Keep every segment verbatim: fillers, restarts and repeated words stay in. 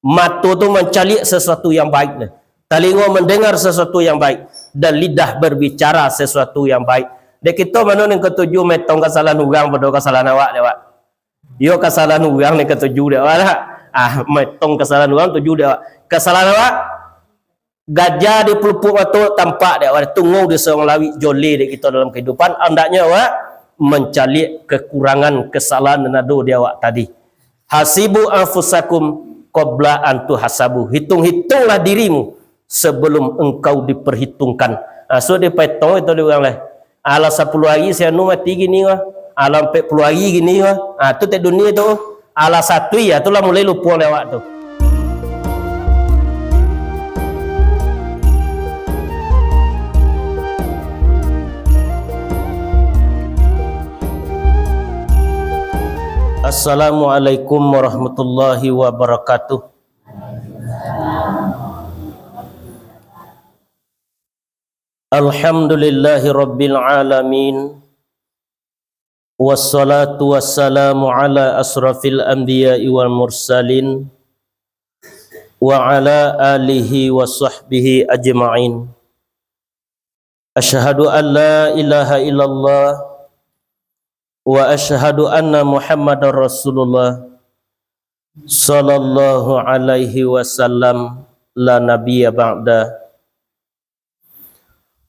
Mato tu mancaliak sasuatu yang baik, nah. Talingo mandangar sasuatu yang baik, dan lidah barbicara sasuatu yang baik. Dek kito mano nan katuju maetong kasalahan urang pado kasalahan awak, dek awak? Iyo, kasalahan urang nan katuju, dek awak lah. Ah, maetong kasalahan urang tuju, dek awak? Kasalahan awak, gajah di palupuak mato tampak, dek awak? Tungau di surang lauik, joleh dek kito dalam kahidupan. Andaknyo awak mancaliak kakurangan, kasalahan nan ado di awak tadi. Hasibu anfusakum qabla an tuhasabu. Hitung-hitunglah dirimu sebelum engkau diperhitungkan. Ah, so dipaetong itu dek urang lah. Alah sapuluah ari si anu mati gini wah. Alah ampek puluah ari gini wah. Ah, tu tek dunia tu. Alah satu ya, tu lah mulai lupo lewat tu. Assalamualaikum warahmatullahi wabarakatuh. Alhamdulillahi rabbil alamin. Wassalatu wassalamu ala asrafil anbiya'i wal mursalin, wa ala alihi wa sahbihi ajma'in. Asyhadu an la ilaha illallah, wa asyhadu anna Muhammadar Rasulullah, sallallahu alaihi wasallam, la nabiyya ba'da.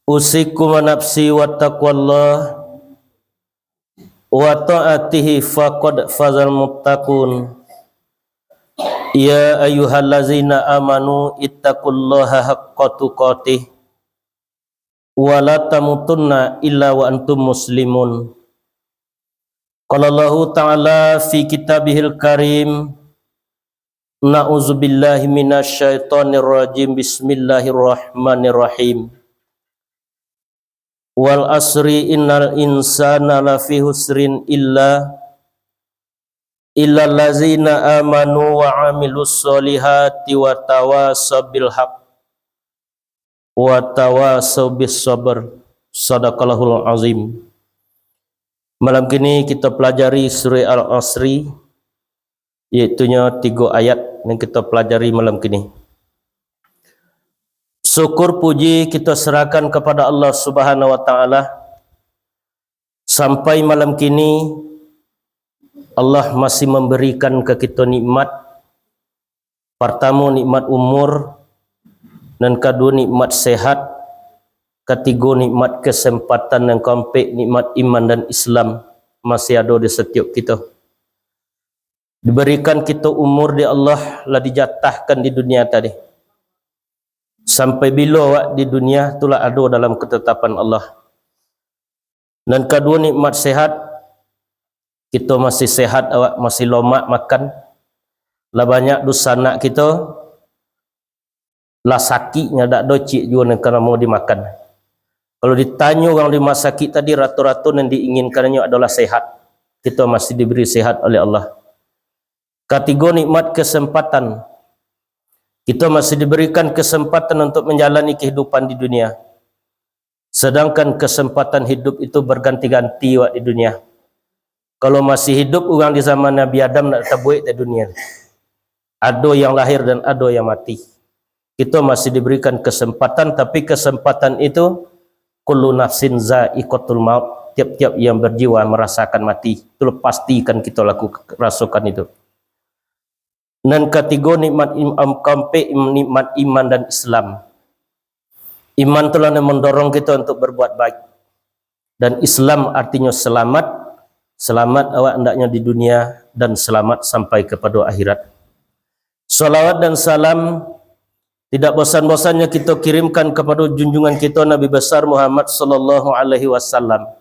Usikum wa nafsi wa taqwallah, wa ta'atihi faqad fazal muttaqun. Ya ayyuhallazina amanu ittaqullaha haqqa tuqatih, wa la tamutunna illa wa antum muslimun. Qala Allahu ta'ala fi kitabihil karim, na'udzubillahi minasy syaithanir rajim. Bismillahirrahmanirrahim. Wal asri innal insana lafi husrin illa, illallazina amanu wa amilus solihati wa tawasaw bil haq wa tawasaw bis sabr. Sadaqallahul azim. Malam kini kita pelajari surah Al-Asri, yaitunyo tigo ayat yang kita pelajari malam kini. Syukur puji kita serahkan kepada Allah Subhanahu wa Ta'ala. Sampai malam kini, Allah masih memberikan ka kito nikmat. Partamo, nikmat umur. Nan kaduo, nikmat sehat. Katigo, nikmat kesempatan. Nan kaampek, nikmat iman dan Islam masih ado di setiap kito. Diberikan kito umur dek Allah, lah dijatahkan di dunia tadi. Sampai bilo awak di dunia, tu lah ado dalam ketetapan Allah. Nan kaduo, nikmat sehat. Kito masih sehat, awak masih lomak makan. Lah banyak dunsanak kito, lah sakik, nyo dak ado ciek juo nan ka namo dimakan. Kalau ditanyo urang di rumah sakik tadi, rato-rato nan diinginkannyo adolah sehat. Kito masih diberi sehat oleh Allah. Katigo, nikmat kesempatan. Kito masih diberikan kesempatan untuk menjalani kehidupan di dunia. Sedangkan kesempatan hidup itu berganti-ganti, wak, di dunia. Kalau masih hidup urang di zaman Nabi Adam, nak tabuek di dunia. Ado yang lahir dan ado yang mati. Kito masih diberikan kesempatan, tapi kesempatan itu, kullu nafsin za'iqatul maut, tiap-tiap yang berjiwa merasakan mati. Itu pasti kan kito laku-, rasokan itu. Nan katigo, nikmat im-, am-, kaampek im-, nikmat iman dan Islam. Iman tu lah nan mandorong kito untuk berbuat baik. Dan Islam artinyo selamat, selamat awak andaknyo di dunia, dan selamat sampai kepada akhirat. Salawat dan salam tidak bosan-bosannya kito kirimkan kepada junjungan kito Nabi besar Muhammad sallallahu alaihi wasallam,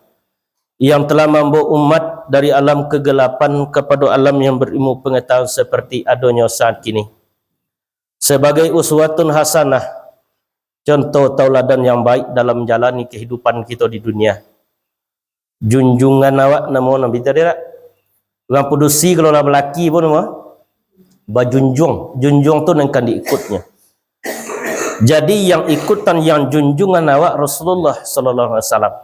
yang telah mambawa umat dari alam kegelapan kepada alam yang berilmu pengetahuan seperti adonyo saat kini. Sebagai uswatun hasanah, contoh tauladan yang baik dalam menjalani kehidupan kito di dunia. Junjungan awak namo Nabi tadi dak? Urang padusi kalau lah balaki pun namo? Bajunjuang. Junjuang tu nan kan diikutnyo. Jadi yang ikutan, yang junjungan awak Rasulullah sallallahu alaihi wasallam.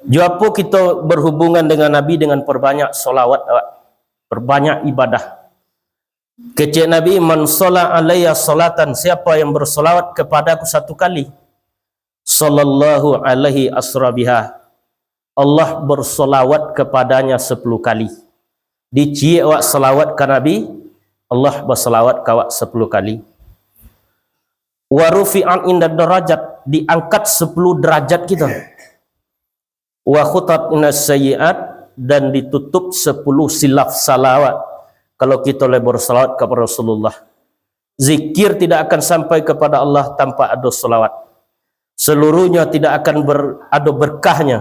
Jo apo kito berhubungan dengan Nabi? Dengan perbanyak salawat awak. Perbanyak ibadah. Kecek Nabi, "Man shalla alayya sholatan, siapa yang bersolawat kepadaku satu kali, sallallahu alaihi asra biha, Allah bersolawat kepadanya sepuluh kali." Diciek awak salawat ka Nabi, Allah basalawat ka awak sepuluh kali. "Wa rufi'at inda darajat, diangkat sepuluh derajat kita. Wa khutat inas sayyiat, dan ditutup sepuluh silaf salawat. Kalau kita lai bersalawat kepada Rasulullah, zikir tidak akan sampai kepada Allah tanpa ada salawat. Seluruhnya tidak akan ber-, ada berkahnya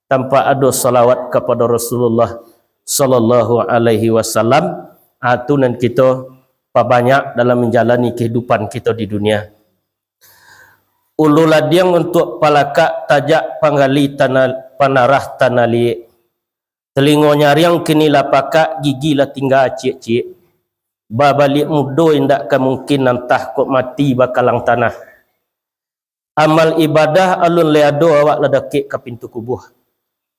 tanpa ada salawat kepada Rasulullah sallallahu alaihi wasallam." Atu nan kita pabanyak dalam menjalani kehidupan kita di dunia. Ulu ladiang untuak palakak, tajak panggali tanah, panarah tanah liek. Telingo nyariang kini lah pakak, gigi lah tingga ciek-ciek. Babaliak mudo indak ka mungkin, antah kok mati bakalang tanah. Amal ibadah alun lai ado, awak lah dakek ka pintu kubua.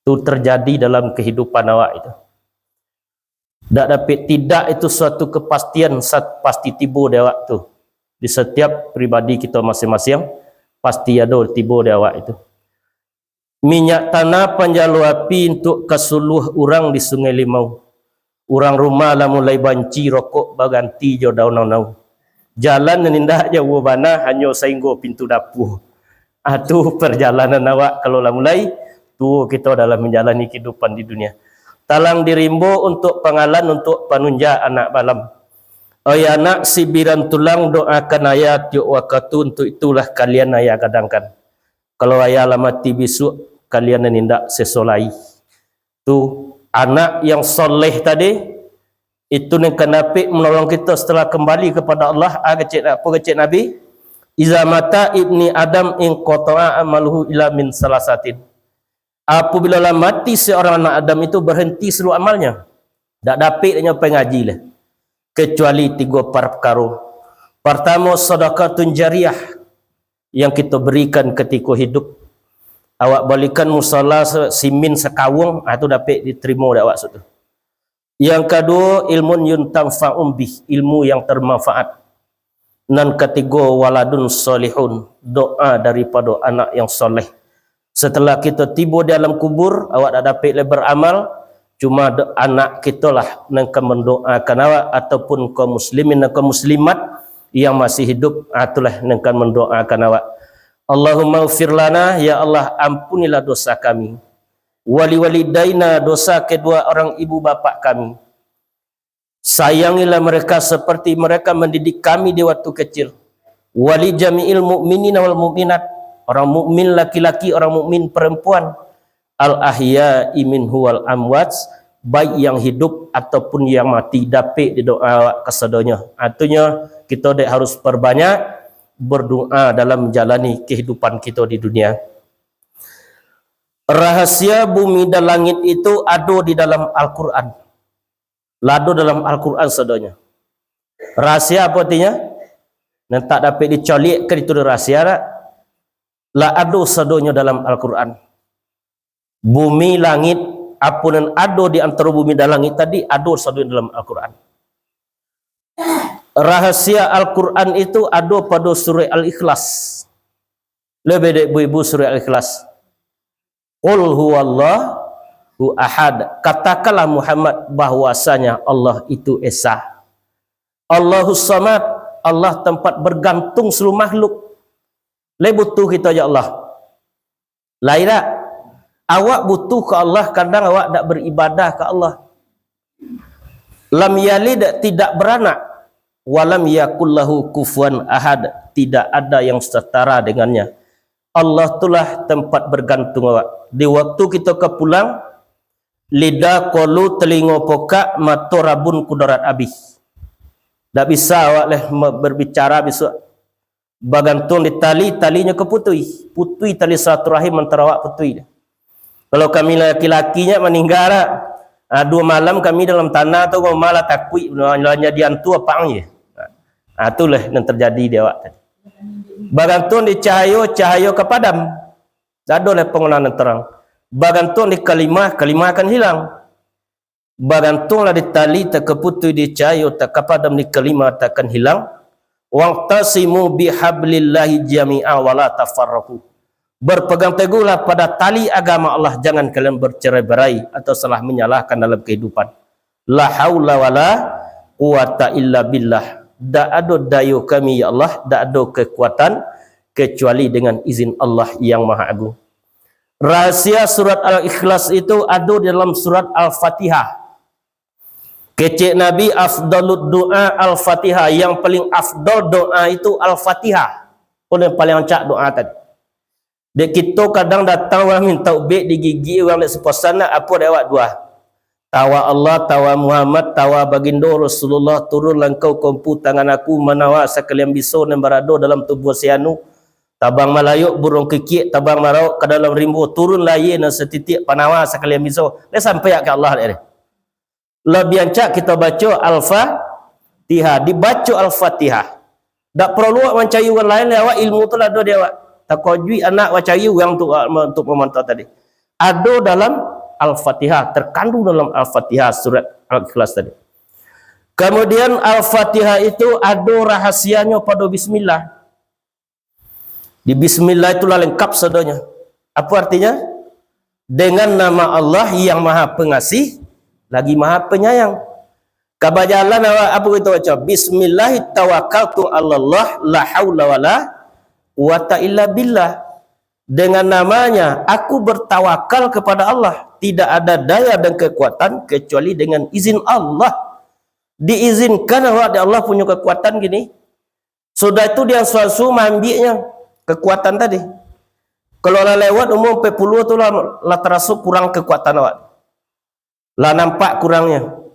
Tu terjadi dalam kehidupan awak itu. Dak dapek tidak itu suatu kepastian, sat-, pasti tibo di awak tu. Di setiap pribadi kita masing-masing, pasti ado tibo di awak itu. Minyak tanah panjalo api untuak ka suluah urang di Sungai Limau. Urang rumah lah mulai banci, rokok baganti jo daun naunau. Jalan nan indak jauah bana, hanyo sainggo pintu dapua. Atu perjalanan awak kalau lah mulai tuo kito dalam manjalani kehidupan di dunia. Talang di rimbo untuak pangalan, untuak panunja anak balam. Oi anak sibiran tulang, doakan ayah tiok wakatu, untuak itulah kalian ayah gadangkan. Kalau ayah lah mati bisuak, kalian nan indak seso lai. Tu, anak yang soleh tadi, itu nan ka dapek manolong kito setelah kembali kepada Allah. A kecek, apo kecek Nabi? "Iza mata ibni Adam inqata'a amaluhu illa min salasatin." Apabila lah mati seorang anak Adam itu, berhenti seluruh amalnya. Dak dapek nyo pai ngaji lah. Kecuali tigo parkaro. Partamo, sadakatun jariyah yang kito berikan katiko hidup. Awak balikan musala se-, simin sakawung, ah, tu dapek diterimo dek awak suatu. Yang kaduo, ilmun yuntafa'u bih, ilmu yang termanfaat. Nan katigo, waladun solihun, doa daripado anak yang soleh. Setelah kito tibo di alam kubur, awak dak dapek lai beramal, cuma do-, anak kito lah nan ka mandoakan awak, ataupun kaum muslimin dan kaum muslimat yang masih hidup, ah, tu lah nan ka mandoakan awak. Allahumma ghfir lana, ya Allah, ampunilah dosa kami. Wali walidaina, dosa kedua orang ibu bapak kami. Sayangilah mereka seperti mereka mendidik kami di waktu kecil. Wali jami'il mu'minin wal mu'minat, orang mukmin laki-laki, orang mukmin perempuan. Al ahya'i minhu wal amwat, baik yang hidup ataupun yang mati, dapek didoa awak kasadonyo. Artinyo, kito dek harus perbanyak berdoa dalam menjalani kehidupan kito di dunia. Rahasia bumi dan langit itu ado di dalam Al-Quran. Lah ado dalam Al-Quran sadonyo. Rahasia apo artinyo? Nan tak dapek dicaliakkan itu rahasia dak? Lah ado sadonyo dalam Al-Quran. Bumi, langit, apo nan ado di antaro bumi dan langit tadi, ado sadonyo dalam Al-Quran. Rahasia Al-Quran itu ado pado surah Al-Ikhlas. Lebih dek ibu-ibu surah Al-Ikhlas. "Qul huwallahu ahad." Katakanlah Muhammad bahwasanya Allah itu Esa. Allahus Samad, Allah tempat bergantung seluruh makhluk. Lai butuh kito jo Allah. Lai dak? Awak butuh ka Allah, kadang awak dak beribadah ka Allah. Lam yalid, tidak beranak. Walam yakul lahu kufuwan ahad, tidak ada yang setara dengannya. Allah tulah tempat bergantung awak. Di waktu kito ka pulang, lidah kolu, telingo pokak, mato rabun, kudarat abih. Dak bisa awak leh me-, berbicara bisuak. Bagantung di tali, talinyo ka putui. Putui tali silaturahim antaro awak putui. Kalau kami laki-laki nyo maningga dak, ah, duo malam kami dalam tanah tu, malah takuik, lah jadi antu apak je. Ah, tu lah nan terjadi di awak tadi. Bagantung di cahayo, cahayo ka padam. Dak ado lah panggunaan nan terang. Bagantung di kalimah, kalimah akan hilang. Bagantunglah di tali, takaputuih di cahayo, takapadam di kalima, takkan hilang. "Wa'tasimu bihablillahi jami'a wa la tafarraqu." Berpegang teguhlah pada tali agama Allah, jangan kalian bercerai-berai atau salah menyalahkan dalam kehidupan. La haula wala quwata illa billah. Dak ado dayo kami, ya Allah, dak ado kekuatan kecuali dengan izin Allah yang Maha Agung. Rahasia surat Al-Ikhlas itu ado di dalam surat Al-Fatihah. Kecek Nabi, "Afdalud du'a Al-Fatihah." Yang paling afdal doa itu Al-Fatihah. Itu yang paling rancak doa tadi. Dek kito kadang datang urang minta ubek, digigik urang dek sapuasan, nak apo dek awak doa? Tawa Allah, tawa Muhammad, tawa Bagindo Rasulullah, turunlah Engkau ka ampu tangan aku, manawa sakalian biso nan barado dalam tubuah si anu. Tabang malayok buruang kikiak, tabang marauk ka dalam rimbo, turunlah aia nan satitiak, panawa sakalian biso. Dah sampai ka Allah dek dia. Labiah rancak kito baco Al-Fatihah, dibaco Al-Fatihah. Dak paralu awak mancari urang lain, awak ilmu tu lah ado di awak. Takajuik anak awak cari urang tu, ah, untuk mamantau tadi. Ado dalam Al-Fatihah, terkandung dalam Al-Fatihah, surat Al-Ikhlas tadi. Kemudian Al-Fatihah itu ado rahasianyo pado bismillah. Di bismillah itulah lengkap sadonyo. Apo artinyo? Dengan nama Allah yang Maha Pengasih, lagi Maha Penyayang. Ka bajalan awak, apo kito baco? "Bismillahi tawakkaltu 'alallah, la haula wala quwata illa billah." Dengan namanya, aku bertawakal kepada Allah. Tidak ada daya dan kekuatan kecuali dengan izin Allah. Diizinkan awak dek Allah punyo kekuatan kini. Sudah itu, diansua-ansua maambiaknyo kekuatan tadi. Kalau lah lewat umur ampek puluah tu lah, lah taraso kurang kekuatan awak. Lah nampak kurangnyo.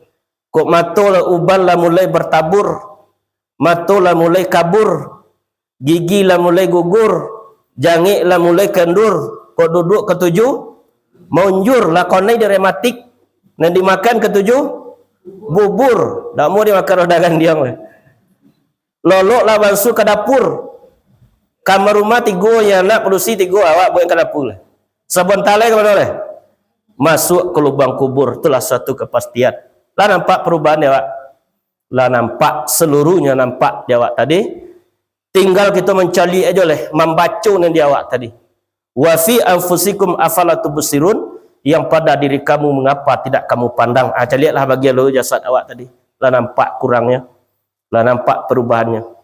Kok mato lah uban lah mulai bertabur, mato lah mulai kabur, gigi lah mulai gugur, jangek lah mulai kendur. Kok duduk katuju maunjur, lah konai di rematik, nan dimakan katuju bubur, dak mau dimakan rodangan diang. Lolok lah bansu ka dapur. Kamar rumah tigo, yang anak padusi tigo, awak buek ka dapur lah. Sabanta lai ka mano lai? Masuak ka lubang kubur, itulah suatu kepastian. Lah nampak perubahan di awak? Lah nampak, seluruhnyo nampak di awak tadi. Tinggal kito mancaliak ajo lai, mambaco nan di awak tadi. "Wa fi anfusikum afala tubsirun," yang pada diri kamu, mengapa tidak kamu pandang? Ah, caliaklah bagian luar jasad awak tadi. Lah nampak kurangnyo. Lah nampak perubahannyo.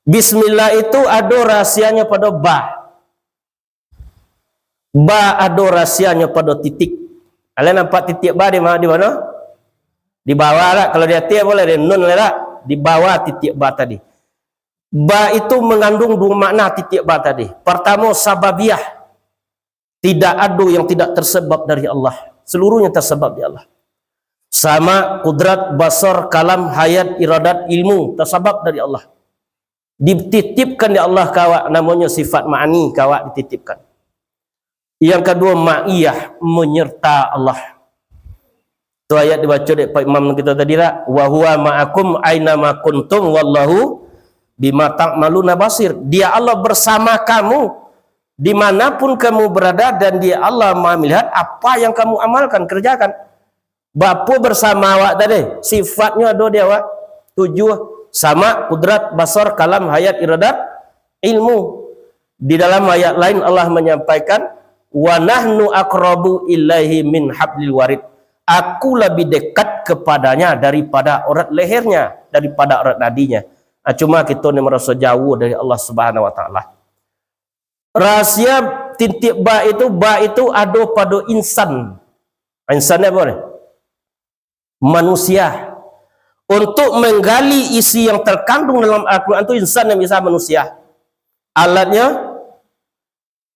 Bismillah itu ado rahasianyo pado ba. Ba ado rahasianyo pado titik. Alah nampak titik ba di ma-, di mano? Di bawah lah. Kalau di ateh boleh, di nun lah. Di bawah titik ba tadi. Ba itu mengandung dua makna titik ba tadi. Pertama, sababiyah. Tidak ado yang tidak tersebab dari Allah. Seluruhnya tersebab di Allah. Sama, kudrat, basar, kalam, hayat, iradat, ilmu, tersebab dari Allah. Dititipkan di Allah ka awak, namonyo sifat ma'ani ka awak dititipkan. Yang kedua, ma'iyah, menyerta Allah. Tu ayat dibaco dek Pak Imam kita tadi lah, "Wa huwa ma'akum aina ma kuntum wallahu bima ta'maluna basir." Dia Allah bersama kamu dimanapun kamu berada, dan Dia Allah Maha melihat apa yang kamu amalkan, kerjakan. Bapa bersama awak tadi, sifatnyo ado di awak. Tujuh, sama, kudrat, basar, kalam, hayat, iradat, ilmu. Di dalam ayat lain Allah menyampaikan, "Wa nahnu aqrabu ilaihi min hablil warid." Aku lebih dekat kepadanya daripada urat lehernya, daripada urat nadinya. Ah, cuma kito ni maraso jauah dari Allah Subhanahu wa Taala. Rahasia titik ba itu, ba itu ado pado insan. Insan ni apo ni? Manusia. Untuk menggali isi yang terkandung dalam Al-Quran tu, insan yang bisa manusia. Alatnya,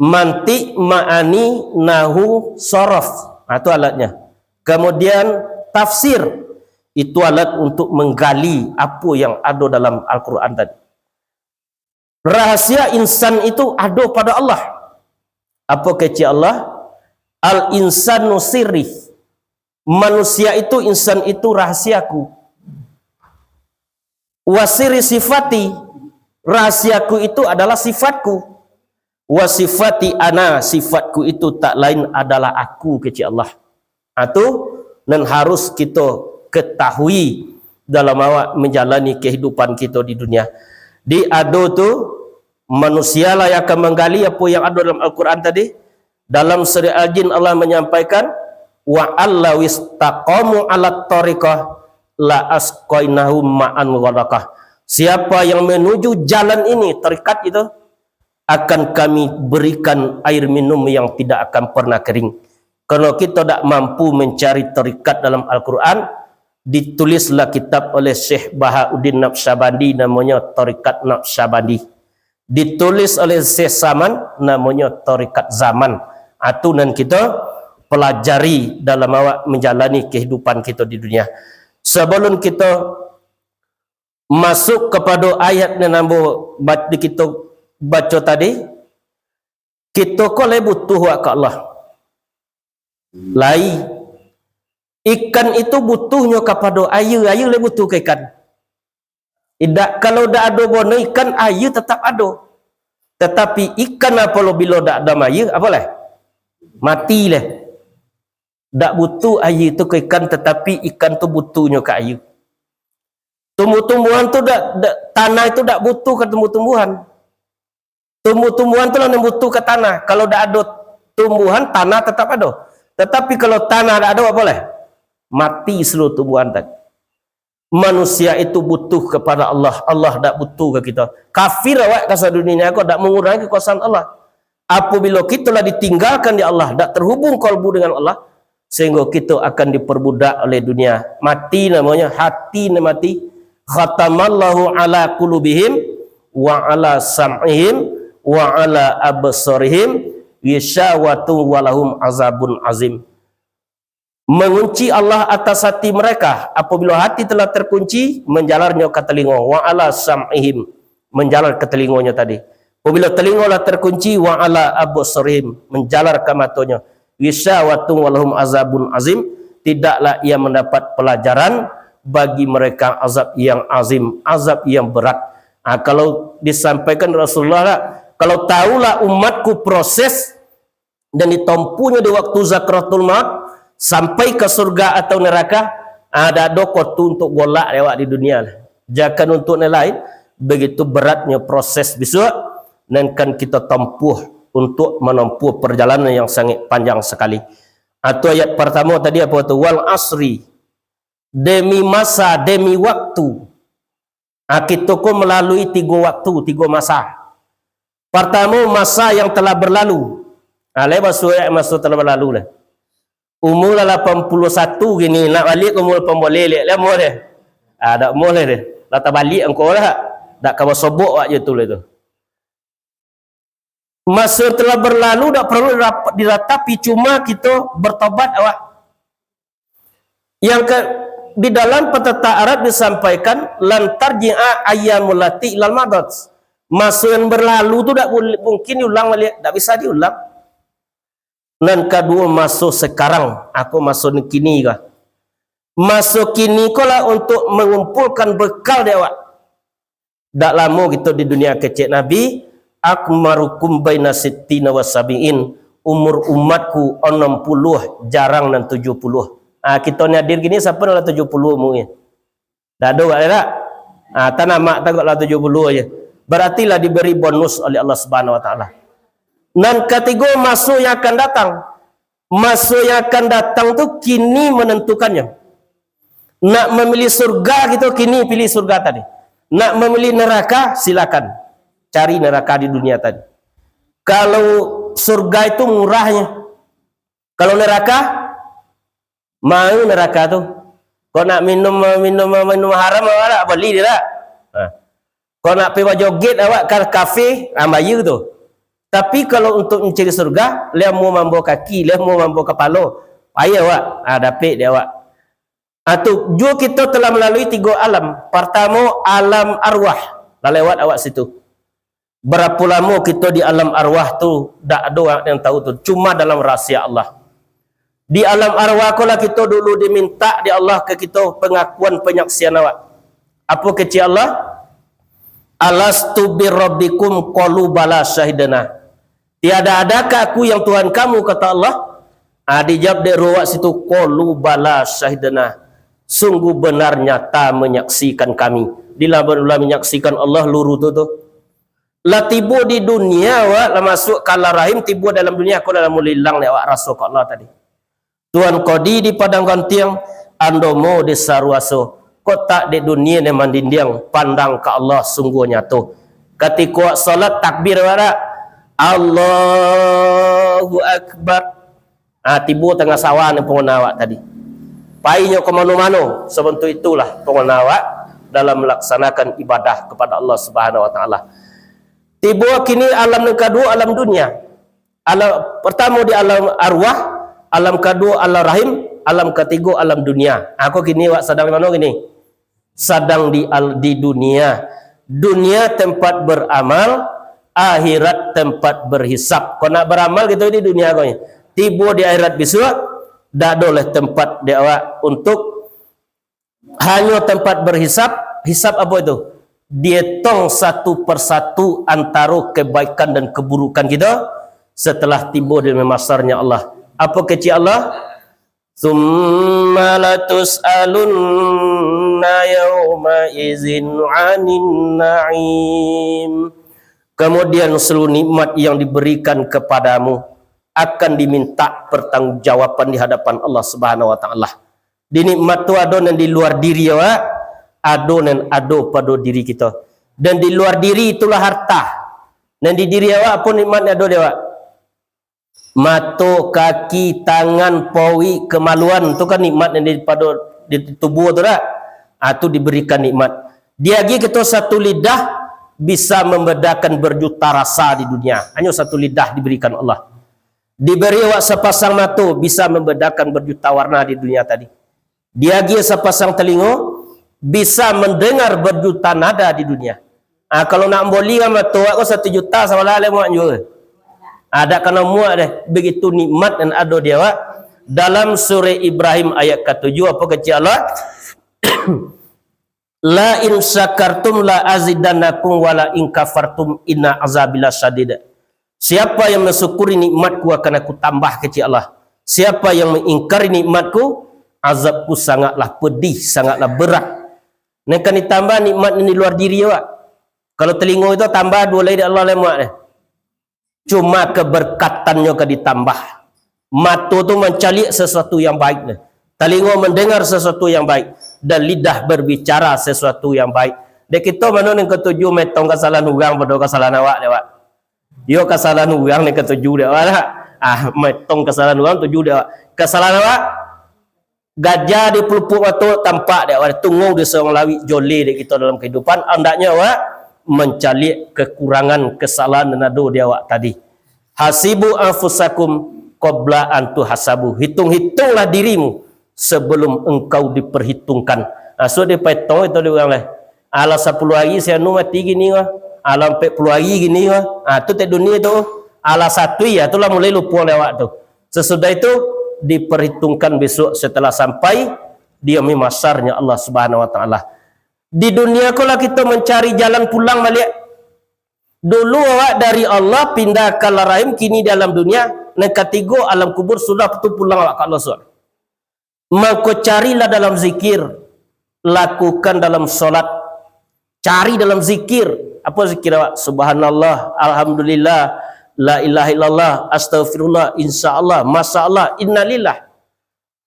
mantik, ma'ani, nahu, sorof. Nah, itu alatnya. Kemudian, tafsir. Itu alat untuk menggali apa yang ada dalam Al-Quran tadi. Rahasia insan itu ado pada Allah. Apo kecek Allah? "Al-insanu sirri." Manusia itu, insan itu rahasiaku. "Wa sirri sifati." Rahasiaku itu adalah sifatku. "Wa sifati ana." Sifatku itu tak lain adalah aku, kecek Allah. Atau, nan harus kito ketahui dalam awak manjalani kahidupan kito di dunia. Di ado tu, manusia lah yang akan manggali apo yang ado dalam Al-Quran tadi. Dalam surah Al-Jin, Allah manyampaikan, "Wa allau istaqamu alat thariqah la asqainahum ma'an ghadaqah." Siapa yang menuju jalan ini, tarikat itu, akan Kami berikan air minum yang tidak akan pernah kering. Kalau kito dak mampu mancari tarikat dalam Al-Quran, ditulislah kitab oleh Syekh Bahauddin Naqsyabandi, namonyo Tarikat Naqsyabandi. Ditulis oleh Syekh Saman, namonyo Tarikat Zaman. Atu nan kito pelajari dalam awak manjalani kahidupan kito di dunia. Sabalun kito masuk kapado ayat nan ambo ba-, di kito baco tadi, kito ko lai butuh wak ka Allah. Lai. Ikan itu butuhnyo kapado aia, aia lai butuh ka ikan. Indak, kalau dak ado bono ikan, aia tatap ado. Tatapi ikan apabilo dak ado aia, apo lai? Mati lai. Dak butuh aia tu ka ikan, tatapi ikan tu butuhnyo ka aia. Tumbuh-tumbuhan tu dak, dak, tanah itu dak butuh ka tumbuh-tumbuhan. Tumbuh-tumbuhan tu lah nan butuh ka tanah. Kalau dak ado tumbuhan, tanah tatap ado. Tatapi kalau tanah dak ado, apo lai? Mati saluruh tumbuhan tadi. Manusia itu butuh kepada Allah. Allah dak butuh ka kito. Kafir awak ka sadunia ko dak mangurangi kekuasaan Allah. Apabilo kito lah ditinggalkan di Allah, dak terhubung kalbu dengan Allah, sehingga kito akan diperbudak oleh dunia. Mati namonyo, hati nan mati. Khatamallahu ala qulubihim wa ala sam'ihim wa ala absarihim ghisyawatun wa lahum azabun azim. Mangunci Allah atas hati mereka. Apabila hati telah terkunci, manjalarnyo ka telingo. Wa ala sam'ihim, manjalar ka telingonyo tadi. Apabila telingo lah terkunci, wa ala absarihim, manjalar ka matonyo. Ghisyawatun wa lahum azabun azim, tidaklah ia mendapat pelajaran, bagi mereka azab yang azim, azab yang berat. Ah, kalau disampaikan Rasulullah lah, kalau tahulah umatku proses dan ditompuhnyo di waktu sakaratul maut, sampai ka surga atau neraka, ah, dak ado ko tu untuk golak dek awak di dunia lah. Jankan untuk nan lain, begitu beratnyo proses bisuak, nan kan kito tompuh untuk manompuh perjalanan yang sangat panjang sakali. Atau ayat partamo tadi apo tu? Wal asri, demi masa, demi waktu. Ah, kito ko malalui tigo waktu, tigo masa. Partamo, masa yang telah berlalu. Ah, lai basuo maso telah berlalu lah. Umur lah lapan puluh satu kini, nak baliak ka umur lapan baleh, lai, lai amuah deh. Ah, dak amuah lai deh. Lah tabaliak angko lah. Dak ka basobok awak je tu lai tu. Maso telah berlalu dak paralu dirap-, diratapi, cuma kito bertobat awak. Yang ka, di dalam patata Arab disampaikan, "Lan tarji'a ayyamul lati ilal madat." Maso yang berlalu tu dak bul-, mungkin diulang baliak, dak bisa diulang. Nan kaduo, maso sekarang, ako maso kini ko. Maso kini ko lah untuk mangumpulkan bekal dek awak. Dak lamo kito di dunia, kecek Nabi, "A'marukum baina sittina wa sabiin." Umur umatku anam puluah, jarang nan tujuah puluah. Ah, kito ni hadir kini, siapo nan lah tujuah puluah umurnyo? Dak ado, dak? Ah, tanamak tagok lah tujuah puluah aja. Berarti lah diberi bonus oleh Allah Subhanahu Wa Taala. Nan katigo, maso yang akan datang. Maso yang akan datang tu kini menentukannyo. Nak memilih surga kito, kini pilih surga tadi. Nak memilih neraka, silakan. Cari neraka di dunia tadi. Kalau surga itu murahnyo. Kalau neraka, mahal neraka tu. Kau nak minum, minum, minum haram, awak nak bali dia tak? Ha. Kau nak pai bajoget awak ka kafe, ah, bayar tu. Tapi kalau untuk mencari surga, lai amuah mambo kaki, lai amuah mambo kapalo, payah awak, ah, dapek dek awak. Ah, tu, juo kito telah melalui tigo alam. Partamo, alam arwah. Lah lewat awak situ. Barapo lamo kito di alam arwah tu, dak ado urang yang tahu tu. Cuma dalam rahasia Allah. Di alam arwah ko lah kito dulu dimintak dek Allah ka kito pengakuan penyaksian awak. Apo kecek Allah? "Alastu birabbikum?" Qalu, "Bala, syahidna." "Tiada adakah Aku yang Tuhan kamu?" kata Allah. Ah, dijawab dek ruh awak situ, "Qalu bala syahidna." Sungguh benar nyata menyaksikan kami. Dilaban ulah menyaksikan Allah luru tu tu. Lah tibo di dunia awak, lah masuk ka alam rahim, tibo dalam dunia, ko dalam mulilang dek awak raso ka Allah tadi. Tuan Kodi di Padang Gantiang, Andomo di Saruaso. Kotak di dunia nan mandindiang, pandang ka Allah sungguh nyato. Katiko awak salat, takbir awak dak? Allahu Akbar. Ah, tibo tangah sawah ni pangana awak tadi. Painyo ka mano-mano, sabantuk itulah pangana awak dalam melaksanakan ibadah kepada Allah Subhanahu Wa Taala. Tibo kini alam nan kaduo, alam dunia. Alam partamo di alam arwah, alam kaduo alam rahim, alam katigo alam dunia. Ako kini awak sadang di mano kini? Sadang di al-, di dunia. Dunia tempat beramal, akhirat tempat berhisab. Kau nak beramal gitu di dunia kau ni. Tibo di akhirat bisuak, dak ado leh tempat di awak untuk hanyo tempat berhisab. Hisab apo itu? Dietong satu persatu antaro kebaikan dan keburukan kita setelah tibo di mahsyarnya Allah. Apo kecek Allah? "Tsumma latus'alunna yauma idzin 'anin na'im." Kemudian seluruh nikmat yang diberikan kepadamu akan diminta pertanggungjawaban di hadapan Allah Subhanahu Wa Taala. Di nikmat tu ado nan di luar diri awak, ado nan ado pado diri kito. Dan di luar diri itulah harta. Nan di diri awak apo nikmat nan ado di awak? Mato, kaki, tangan, paruik, kamaluan, tu kan nikmat nan di pado di tubuah tu dak? Ah, tu diberikan nikmat. Diagiah kito satu lidah bisa membedakan berjuta rasa di dunia. Hanyo satu lidah diberikan Allah. Diberi awak sapasang mato bisa membedakan berjuta warna di dunia tadi. Diagiah sapasang talingo bisa mendengar berjuta nada di dunia. Ah, kalau nak boli kan mato awak ko satu juta sabalah lai muak juo. Ah, dak kana muak deh. Begitu nikmat nan ado di awak. Dalam surah Ibrahim ayat katujuh, apo kecek Allah? "La in syakartum la azidannakum wa la in kafartum inna azabi lasyadid." Siapa yang mensyukuri nikmat-Ku akan Aku tambah, kecek Allah. Siapa yang mengingkari nikmat-Ku, azab-Ku sangatlah pedih, sangatlah berat. Nan kan ditambah nikmat nan di luar diri awak. Kalau talingo itu tambah duo lai dek Allah lai muak deh. Cuma keberkatannyo ka ditambah. Mato tu mancaliak sesuatu yang baik deh. Talingo mendengar sesuatu yang baik. Dan lidah berbicara sesuatu yang baik. Dek kito mano nan katuju maetong kasalahan urang pado kasalahan awak dek awak? Yo, kasalahan urang nan katuju dek awak lah. Ah, maetong kasalahan urang tuju dek awak. Kasalahan awak, gajah di pelupuk mato tampak dek awak, tungau di surang lawik joleh dek kito dalam kehidupan. Andaknyo awak mancaliak kekurangan, kesalahan nan ado di awak tadi. "Hasibu anfusakum qabla an tuhasabu." Hitung-hitunglah dirimu sebelum engkau diperhitungkan. Maksud dipaetong itu di urang lai. Alah sapuluah hari si anu mati gini wah. Alah ampek puluah hari gini wah. Ah, tu tek dunia tu. Alah satu ya, tu lah mulai lupo dek awak tu. Sesudah itu diperhitungkan besok setelah sampai di mahsyarnya Allah Subhanahu Wa Taala. Di dunia ko lah kito mancari jalan pulang baliak. Dulu awak dari Allah pindah ka alam rahim, kini di alam dunia, nan katigo alam kubur, sudah tu pulang awak ka Allah Subhanahu. Mangko carilah dalam zikir, lakukan dalam solat, cari dalam zikir. Apo zikir awak? Subhanallah, alhamdulillah, la ilaha illallah, astagfirullah, insya Allah, masya Allah, innalillah.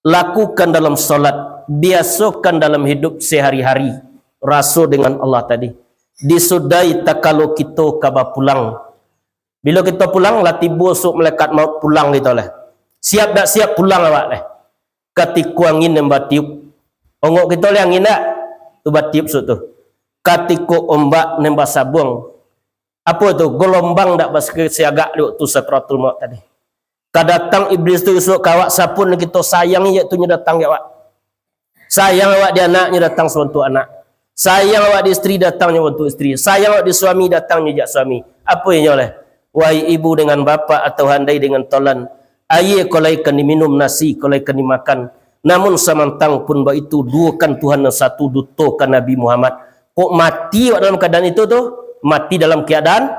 Lakukan dalam solat, biasokan dalam hidup sehari-hari, raso dengan Allah tadi. Disudai takalo kito ka bapulang. Bilo kito pulang, lah tibo suruah malaikat maut pulang kito lah. Siap dak siap pulang awak lah. Katiko angin nan batiup, ongok kito lai angin dak? Tu batiup suruah tu. Katiko ombak nan basabuang, apo tu, galombang dak basiagak di waktu sakaratul maut tadi. Ka datang iblis tu isuak ka awak, sapo nan kito sayangi, jak tu nyo datang jak awak. Sayang awak di anak, nyo datang sabantuak anak. Sayang awak di isteri, datang nyo bantuak isteri. Sayang awak di suami, datang nyo jak suami. Apo inyo lah? Wahai ibu dengan bapak, atau handai dengan tolan, aia ko lai ka diminum, nasi ko lai ka dimakan. Namun samantang pun baitu, duokan Tuhan nan satu, dutokan Nabi Muhammad. Kok mati awak dalam keadaan itu tu? Mati dalam keadaan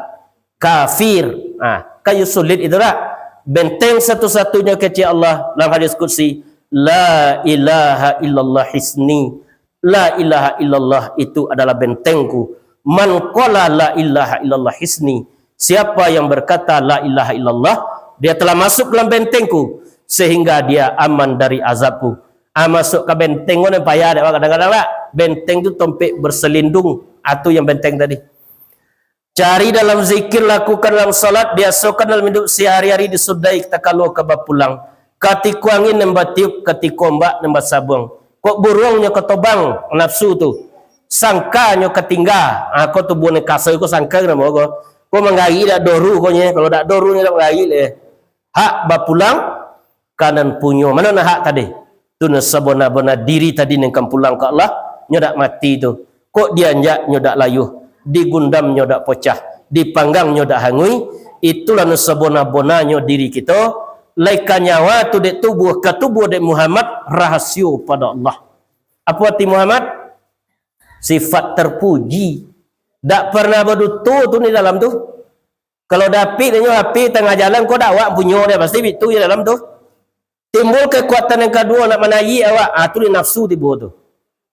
kafir. Ah, kan yo sulit itu dak? Benteng satu-satunya kecek Allah dalam hadis qudsi, "La ilaha illallah hisni." La ilaha illallah itu adalah bentengku. "Man qala la ilaha illallah hisni." Siapa yang berkata la ilaha illallah, dia telah masuk dalam bentengku, sehingga dia aman dari azabku. Ah, masuk ka benteng ko nan payah dek, kadang-kadang lah. Benteng tu tompek berselindung, ah, tu yang benteng tadi. Cari dalam zikir, lakukan dalam salat, biasokan dalam hidup sehari-hari, disudahi takalo ka bapulang. Katiko angin nan batiup, katiko ombak nan basabuang. Kok buruang nyo ka tobang, nafsu tu. Sangka nyo ka tingga, ha, ko tubuah nan kasa ko sangka namo ko. Ko manggarik dak doh ru ko nyo, kalau dak doh ru nyo dak manggarik leh. Hak bapulang ka nan punyo. Mano nan hak tadi? Tu nan sabana-bana diri tadi nan ka pulang ka Allah, nyo dak mati tu. Kok dianjak nyo dak layuah, digundam nyo dak pocah, dipanggang nyo dak hanguih, itulah nan sabana-bananyo diri kito, lai ka nyawa tu dek tubuah, ka tubuah dek Muhammad, rahasio pado Allah. Apo arti Muhammad? Sifat terpuji. Dak pernah baduto tu di dalam tu. Kalau dapik nyo H P tangah jalan, ko dak awak punyo dia, pasti bitu je dalam tu. Timbul kekuatan yang kaduo nak manaiak awak, ah, tu di nafsu tibo tu.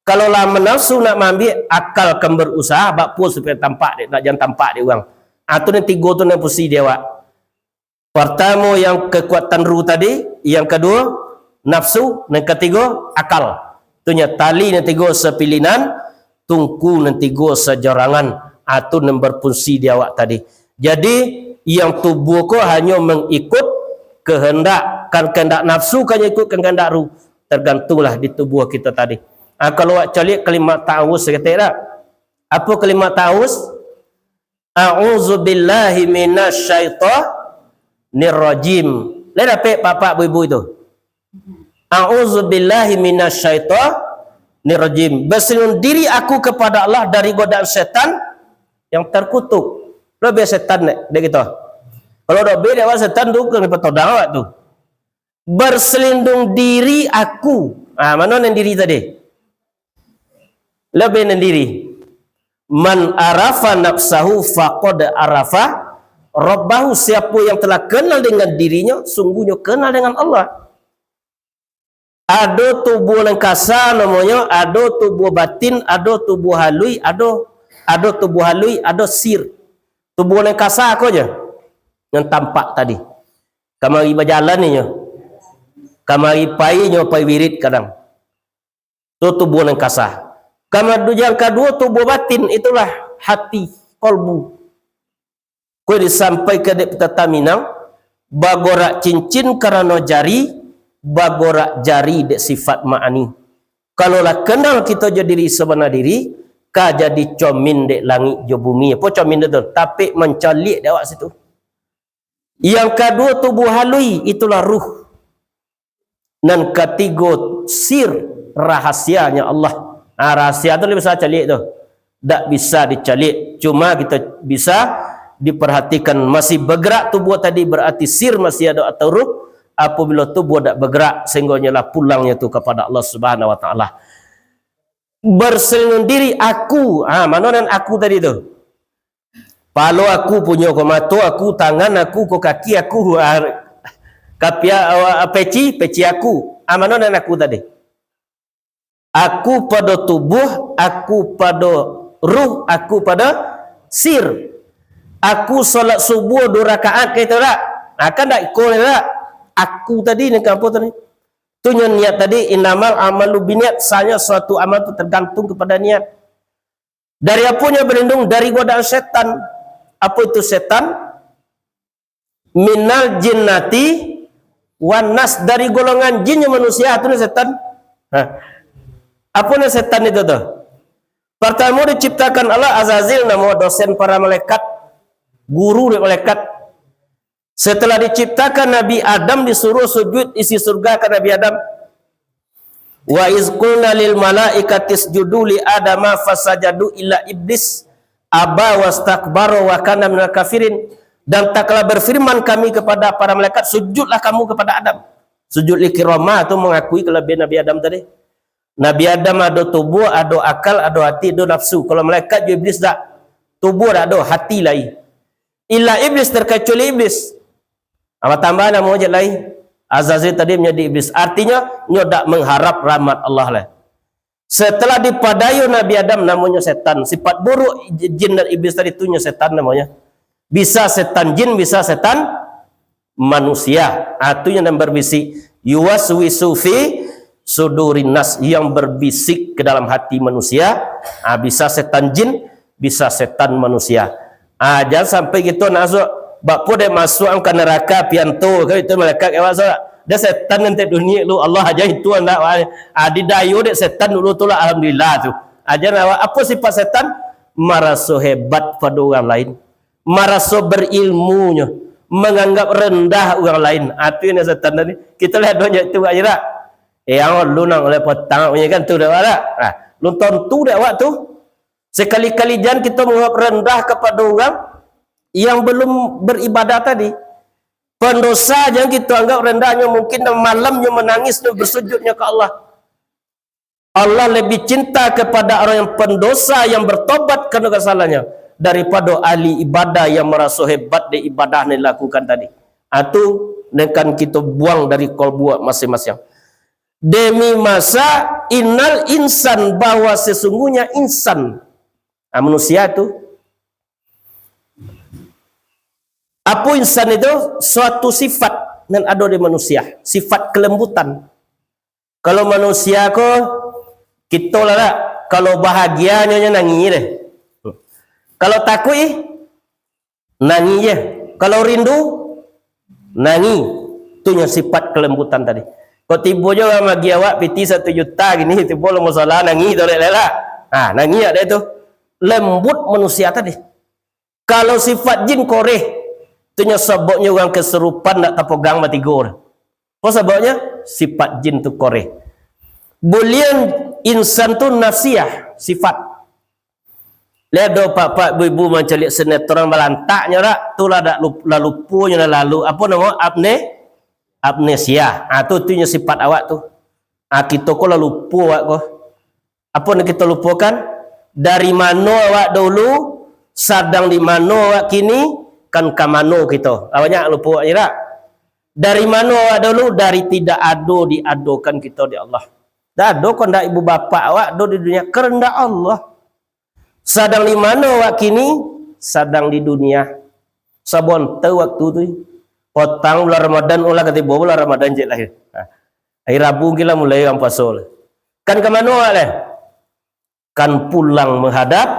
Kalau lah manafsu nak maambiak, akal kan berusaha, bak puas supaya tampak dek, nak jan tampak dek urang. Ah, tu nan tigo tu nan pusi di awak. Partamo yang kekuatan ruh tadi, yang kaduo nafsu, nan katigo akal. Tu nyo tali nan tigo sapilinan, tungku nan tigo sajarangan, ah, tu nan berfungsi di awak tadi. Jadi, yang tubuah ko hanyo mengikut kehendak, kan kehendak nafsu kan ikut kehendak ruh, tergantunglah di tubuah kita tadi. Ah, kalau awak caliak kalimat ta'awuz saketek dak? Apo kalimat ta'awuz? "A'udzubillahi minasyaitonirrajim." Lai dapek bapak ibu itu? "A'udzubillahi minasyaitonirrajim." Berselindung diri aku kepada Allah dari godaan setan yang terkutuk. Lebih setan dek, dek kita. Kalau dak beda awak setan tu, kena patodang awak tu. Berselindung diri aku. Ah, mano nan diri tadi? Lebih nan diri. "Man arafa nafsahu faqad arafa rabbahu." Siapo yang telah kenal dengan dirinyo, sungguhnyo kenal dengan Allah. Ado tubuah nan kasa namonyo, ado tubuah batin, ado tubuah halui, ado, ado tubuah halui, ado sir. Tubuah nan kasa ko je, nan tampak tadi. Kamari bajalan inyo. Kamari pai inyo pai wirid kadang. Tu tubuah nan kasa. Kamari yang kaduo tubuah batin, itulah hati, kolbu. Kok disampaikan dek pepatah Minang, bagorak cincin karano jari, bagorak jari dek sifat ma'ani. Kalau lah kenal kito jo diri sabana diri, ka jadi comin dek langik jo bumi. Apo comin tu? Tapek mancaliak dek awak situ. Yang kaduo tubuah halui, itulah ruh. Nan katigo sir, rahasianya Allah. Ah, rahasia tu ndak bisa caliak tu. Ndak bisa dicaliak. Cuma kita bisa diperhatikan masih bergerak tubuh tadi, berarti sir masih ada atau ruh. Apabila tubuh ndak bergerak, sehingga nyo lah pulangnyo tu kepada Allah Subhanahu Wa Taala. Berselindung diri aku. Ah, mano nan aku tadi tu? Palo aku punyo ko, mato aku, tangan aku ko, kaki aku, ah, kapia, ah, peci, peci aku. Ah, mano nan aku tadi? Aku pado tubuh, aku pado ruh, aku pado sir. Aku salat subuh duo rakaat, ka itu dak? Ah, kan dak iko dak? Aku tadi ni, apo tadi? Tu nyo niat tadi, innamal amalu biniat, sanya suatu amal tu tergantung kepada niat. Dari apo nyo berlindung? Dari godaan setan. Apo itu setan? Minal jinnati wan nas, dari golongan jin jo manusia, tu nyo setan. Ha. Apo nyo setan itu tu? Pertamo diciptakan Allah Azazil, namo dosen para malaikat, guru dari malaikat. Setelah diciptakan Nabi Adam, disuruh sujud isi surga ka Nabi Adam. "Wa iz qulna lil malaikati isjudu li Adama fasajadu illa iblis aba wastakbara wa kana minal kafirin." Dan tatkala berfirman Kami kepada para malaikat, "Sujudlah kamu kepada Adam." Sujud li kiramah tu mengakui kelebihan Nabi Adam tadi. Nabi Adam ado tubuh, ado akal, ado hati, ado nafsu. Kalau malaikat jo iblis dak, tubuh dak ado, hati lai. Illa iblis, terkecuali iblis. Apo tambah namo je lai? Azazil tadi manjadi iblis. Artinyo, nyo dak mengharap rahmat Allah lai. Setelah dipadayo Nabi Adam, namonyo setan. Sifat buruk jin dan iblis tadi tu nyo setan namonyo. Bisa setan jin, bisa setan manusia. Ah, tu yang berbisik. Yuwaswisu fi sudurin nas, yang berbisik ke dalam hati manusia. Ah, bisa setan jin, bisa setan manusia. Ah, jangan sampai kito nak masuk, bak po dek masuk ka neraka pianto, kan itu malaikat awak so. Dah setan nanti dunia lu, Allah aja itu anak awak. Ah, didayo dek setan dulu tu lah, alhamdulillah tu. Aja awak, apa sifat setan? Maraso hebat pada orang lain. Maraso berilmunyo, menganggap rendah orang lain. Ah, tu yang setan tadi. Kita lihat banyak tu, Pak Ira. Eh, yang lu nang oleh petang punya kan tu dah awak. Ah, lu tontu dek awak tu. Sekali-kali jan kita menganggap rendah kepada orang yang belum beribadah tadi. Pendosa jan kita anggap rendahnyo, mungkin malamnyo menangisnyo, bersujudnyo ke Allah. Allah lebih cinta kepada orang yang pendosa yang bertobat karena kesalahannya daripada ahli ibadah yang merasa hebat di ibadah yang dilakukan tadi. Itu yang kan kita buang dari kalbu masing-masing. Demi masa innal insan, bahwa sesungguhnya insan, ah, manusia tu. Apa insan itu? Suatu sifat yang ada di manusia, sifat kelembutan. Kalau manusia ko, kito lah dak, kalau bahagia nyo, nyo nangih deh. Kalau takuik, ih, nangih je. Kalau rindu, nangih. Tu nyo sifat kelembutan tadi. Kok tibo jo urang magi awak piti satu juta gini, tibo lo musala nangih tu dek lela. Ha, nangih dek tu. Lembut manusia tadi. Kalau sifat jin koreh, tu nyo sababnyo urang kesurupan nak tapogang batigo. Apo sababnyo? Sifat jin tu koreh. Bulian insan tu nafsiah, sifat. Lihat do, pak-pak, ibu-ibu mancaliak sinetron balantaknyo dak? Tu lah dak lup-, lah luponyo lah lalu. Apo namo? Apne-, amnesia. Ah, tu, tu nyo sifat awak tu. Ah, kito ko lah lupo awak ko. Apo nan kito lupokan? Dari mano awak dulu, sadang di mano awak kini, kan ka mano kito. Lah banyak lupo awak ni dak? Dari mano awak dulu? Dari tidak ado diadokan kito dek Allah. Dak ado kandak ibu bapak awak do di dunia, kandak Allah. Sadang di mano awak kini? Sadang di dunia. Sabonta waktu tu. Potang bulan Ramadan, ulah katibo bulan Ramadan cek lahir. Ha. Hari Rabu kini lah mulai urang puaso lah. Kan ka mano awak leh? Kan pulang menghadap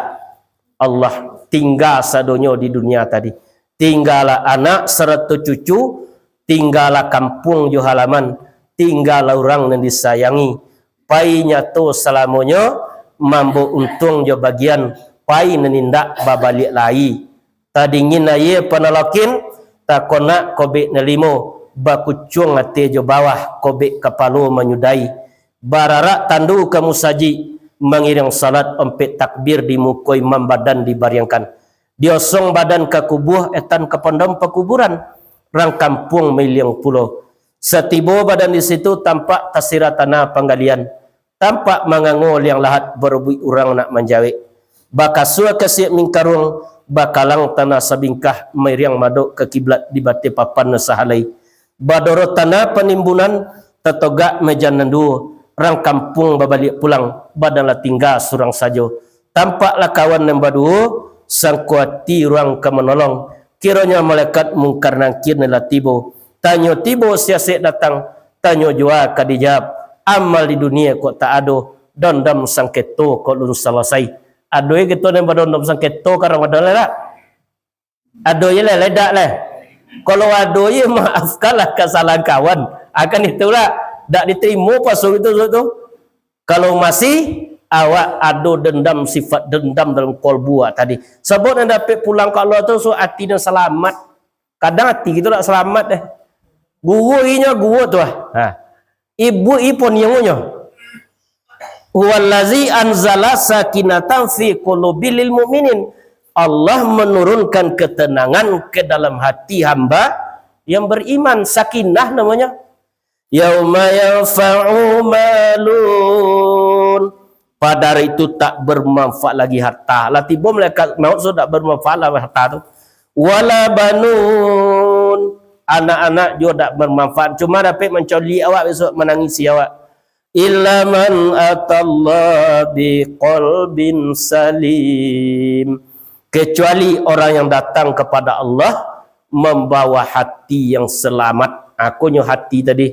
Allah. Tingga sadonyo di dunia tadi. Tinggalah anak sarato cucu, tinggalah kampuang jo halaman, tinggalah urang nan disayangi. Pai nyato salamonyo, mambo untuang jo bagian, pai nan indak babaliak lai. Tadingin aia panalakin, takonak kobek nan limo, bakucuang ateh jo bawah, kobek kapalo manyudai. Bararak tandu ka musajik, mangiriang salat ompek takbir di muko imam badan dibariangkan. Diosong badan ka kubua, etan ka pandam pakuburan. Rang kampuang mailiang pulo. Satibo badan di situ, tampak tasirah tanah panggalian. Tampak mangango liang lahat barubuik urang nak manjawek. Bakasua kasiak mingkaruang, bakalang tanah sabingkah, mairiang madok ka kiblat di bateh papan nan sahalai. Badoro tanah panimbunan, tatogak mejan nan duo, rang kampuang babaliak pulang, badan lah tingga surang sajo. Tampaklah kawan nan baduo, sangko ati urang ka manolong. Kironyo malaikat Mungkar Nangkir nan lah tibo. Tanyo tibo siasek datang, tanyo jua ka dijawab. Amal di dunia kok tak ado, dondam sangketo kok lun salasai. Ado e kito nan badondam sangketo ka Ramadan lah dak? Ado je lah, ledak lah. Kalau ado je, maafkanlah kesalahan kawan. Akan itulah, dak diterimo puaso itu tu. Kalau masih, awak ado dendam, sifat dendam dalam kalbu awak tadi. Sabab nan dapek pulang ka Allah tu, so ati nan salamat. Kadang ati kito dak salamat deh. Guo inyo guo tu ah. Ha. Ibu ipon yang nyo. Huwallazi anzala sakinatan fi qulubil mu'minin. Allah menurunkan ketenangan ke dalam hati hamba yang beriman. Sakinah namanya. Yauma yanfa'u malun. Pada hari itu tak bermanfaat lagi harta. Lah tibo malaikat maut, so tak bermanfaat lah harta tu. Wala banun. Anak-anak juo dak bermanfaat, cuma dapek mancoliak awak, besok manangisi awak. Illa man atallaha biqalbin salim. Kecuali orang yang datang kepada Allah membawa hati yang selamat. Akonyo hati tadi.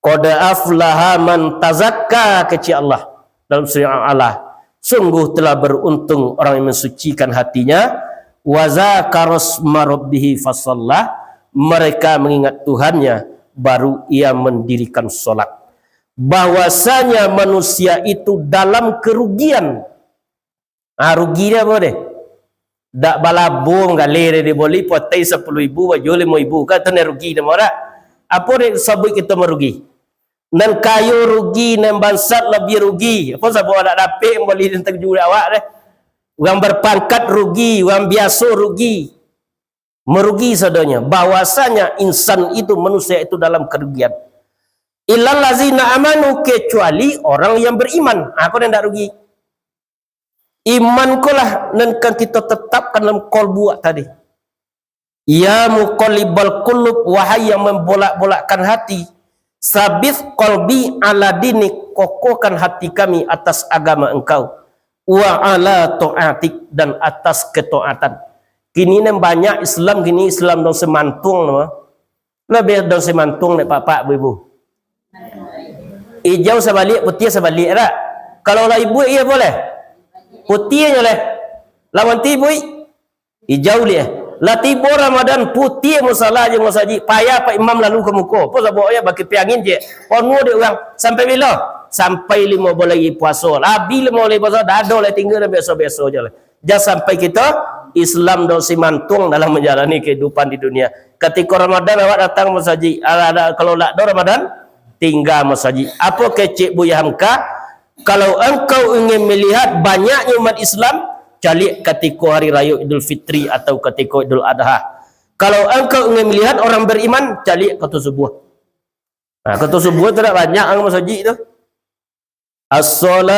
Qad aflaha man tazakka, kecek Allah dalam surah Al-A'la. Sungguh telah beruntung orang yang mensucikan hatinya. Wa dzakara isma rabbih fasalla. Mereka mengingat Tuhannya, baru ia mendirikan salat. Bahwasanya manusia itu dalam kerugian. Ah, rugi dia apo deh? Dak balabo manggaleh deh, diboli potai sapuluah ribu, baju limo ribu, kan tu nan rugi namo dak? Apo deh sabuik kito marugi? Nan kayo rugi, nan bangsat labiah rugi. Apo sabab dak dapek mambali nan tuju dek awak deh? Urang berpangkat rugi, urang biaso rugi. Merugi sadonyo, bahwasanya insan itu, manusia itu dalam kerugian. Illallazina amanu, kecuali orang yang beriman. Ah, ko nan dak rugi. Iman ko lah nan kan kito tetapkan dalam kolbu awak tadi. Ya muqallibal qulub, wahai yang membolak-bolakkan hati, sabit qalbi ala dinik, kokohkan hati kami atas agama Engkau, wa ala taatik, dan atas ketaatan. Kini nan banyak Islam, kini Islam daun semantung nama. Labiah daun semantung dek pak-pak, bu ibu. Ijau sabalik, putiah sabalik, dak? Kalau lah ibu, iyo boleh. Putiahnyo leh. Lawan ti ibu, ijau leh. Lah tibo Ramadan, putiah musala jo masajik, payah pak imam lalu ka muko. Apo sababnyo? Bakipai angin ciek. Ponuah dek urang. Sampai bilo? Sampai limo baleh lai puaso. Lah abih limo baleh lai puaso, dak ado lai, tingga nan biaso-biaso se lai. Jan sampai kito Islam daun semantung dalam manjalani kahidupan di dunia. Katiko Ramadan awak datang masajik, alah, dak, kalau dak ado Ramadan, tingga masajik. Apo kecek Buya Hamka? Kalau engkau ingin melihat banyaknya umat Islam, caliak katiko hari rayo Idul Fitri atau katiko Idul Adha. Kalau engkau ingin melihat orang beriman, caliak kato subuah. Nah, kato subuah tu dak banyak urang masajik tu. As-salatu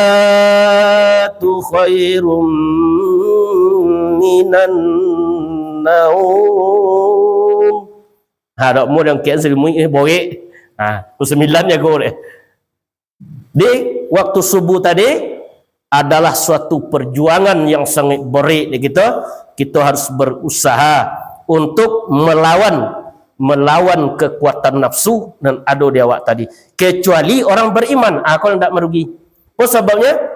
khairum minan naum. Ha, dak mau diangkek seribu, eh, borek. Ha, pukul sembilan jago deh. Di waktu subuh tadi adalah suatu perjuangan yang sangat berat di kito. Kito harus berusaha untuk melawan, melawan kekuatan nafsu nan ado di awak tadi. Kecuali orang beriman, ah, ko nan dak marugi. Apo sababnyo?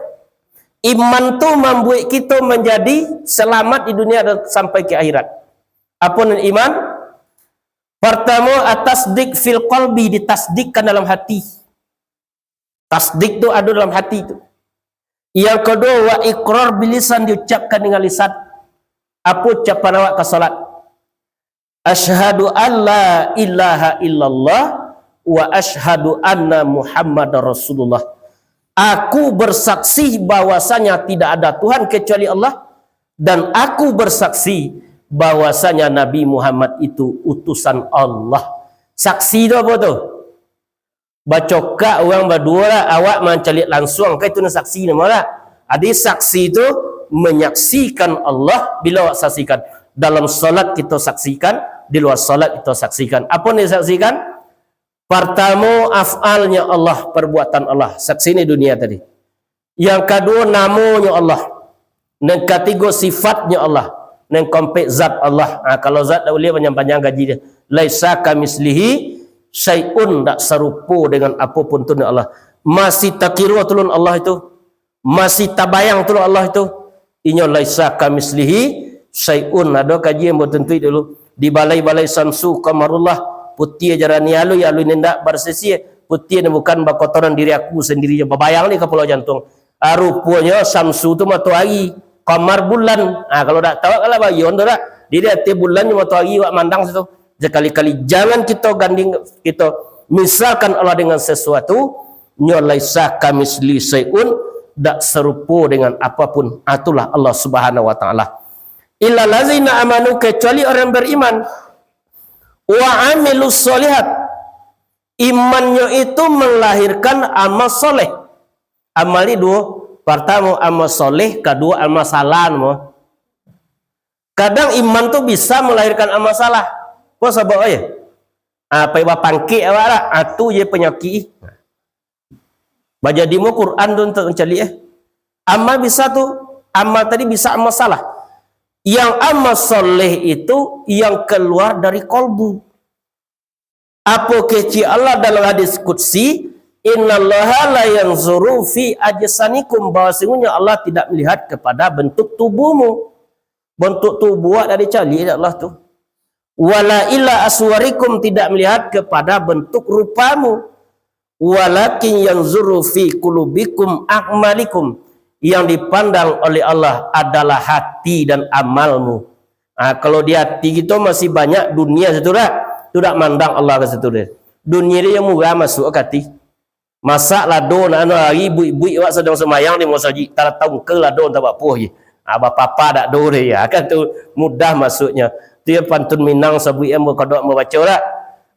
Iman tu mambuek kito manjadi salamat di dunia dan sampai ka akhirat. Apo nan iman? Partamo, at-tasdiq fil qalbi, ditasdikkan dalam hati. Tasdik tu ado dalam hati tu. Yang kaduo, wa iqrar bilisan, diucapkan dengan lisan. Apo ucapan awak ka salat? Asyhadu an la ilaha illallah wa asyhadu anna Muhammadar Rasulullah. Aku bersaksi bahwasanya tidak ada Tuhan kecuali Allah, dan aku bersaksi bahwasanya Nabi Muhammad itu utusan Allah. Saksi tu apo tu? Bacokak urang baduo lah, awak mancaliak lansuang, kan itu nan saksi namo lah. Jadi saksi tu menyaksikan Allah, bila awak saksikan? Dalam salat kito saksikan, di luar salat kito saksikan. Apo nan disaksikan? Partamo, af'alnya Allah, perbuatan Allah. Saksi ni dunia tadi. Yang kaduo, namonyo Allah. Nan katigo, sifatnyo Allah. Nan kaompek, zat Allah. Ha, kalau zat dak buliah panjang-panjang kaji dia. Laisa kamislihi syai'un, dak sarupo dengan apo pun tu Allah. Masih takiro tulun Allah itu. Masih tabayang tulun Allah itu. Inyo laisa kamislihi syai'un. Ado kaji yang batuntuik dulu. Di balai-balai Samsu Qamarullah, putiah jarani alui, alui nan dak barsisiah, putiah nan bukan bakotoran diri aku sandiri, babayang di kapalo jantuang. Ah, ruponyo Samsu tu matoari, Qamar bulan. Ah, kalau dak tahu, kalau bayon tu dak. Jadi, ateh bulan jo matoari awak mandang situ. Sakali-kali jangan kito ganding, kito misalkan Allah dengan sesuatu, nyo laisa kamislihi syai'un, dak sarupo dengan apapun. Ah, itulah Allah Subhanahu wa Ta'ala. Illallazina amanu, kecuali orang beriman. Wa amilus sholihat. Imannyo itu melahirkan amal soleh. Amal ni duo. Partamo amal soleh, kaduo amal salah, mo. Kadang iman tu bisa melahirkan amal salah. Apo sabab, oi? Ah, pai bapangkek awak lah. Ah, tu je panyakik. Bajadi mo Quran tu untuak mancaliak, eh. Amal bisa tu, amal tadi bisa amal salah. Yang amal soleh itu yang keluar dari kolbu. Apo kecek Allah dalam hadis qudsi, "Innallaha la yanzuru fi ajsamikum," bahwa sungguhnya Allah tidak melihat kepada bentuk tubuhmu. Bentuk tubuh awak dak dicaliak dek Allah tu. "Wala ila aswarikum," tidak melihat kepada bentuk rupamu. "Walakin yanzuru fi qulubikum a'malikum." Yang dipandang oleh Allah adalah hati dan amalmu. Ah, kalau di hati kito masih banyak dunia situ dak, tu dak mandang Allah ka situ deh. Dunia dia yang murah masuk ka hati. Masak lado nak anu hari, buik-buik awak sadang sumbayang di musajik, talatang ka lado antah bapuh je. Ah, bapapa dak do deh, ya, kan tu mudah masuknya. Tu ya pantun Minang sabuik yang kodok mambaco dak.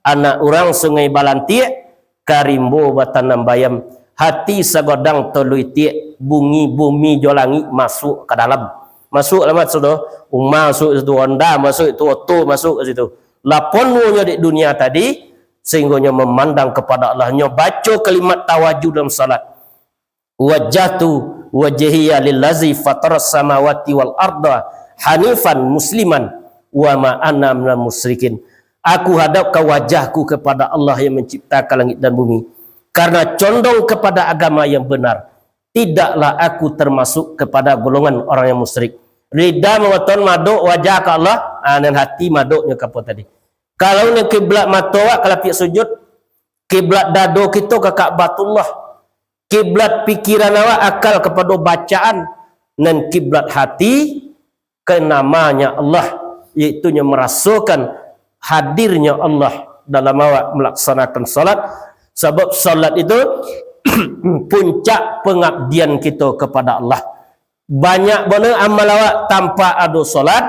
Anak urang Sungai Balantiak, ka rimbo batanam bayam. Hati sagodang tolu itiak, bungi bumi jo langik masuk ka dalam. Masuk lah mat sudah, umah masuk situ, Honda masuk situ, oto masuk ka situ. Lah ponuahnyo dek dunia tadi, sehinggonyo mamandang kepada Allah. Nyo baco kalimat tawajud dalam salat. "Wajjahtu wajhiya lillazi fataras samawati wal arda hanifan musliman wa ma ana minal musyrikin." Aku hadapkan wajahku kepada Allah yang menciptakan langit dan bumi, karena condong kepada agama yang benar. Tidaklah aku termasuk kepada golongan orang yang musyrik. Lidah mangoton madok wajah ka Allah, ah, nan hati madoknyo ka apo tadi? Kalau nan kiblat mato awak ka lapiak sujud, kiblat dado kito ka Ka'batullah, kiblat pikiran awak akal kapado bacaan, nan kiblat hati ka namanya Allah, yaitunyo marasokan hadirnyo Allah dalam awak malaksanakan salat. Sabab salat itu puncak pangabdian kito kapado Allah. Banyak bana amal awak tanpa ado salat,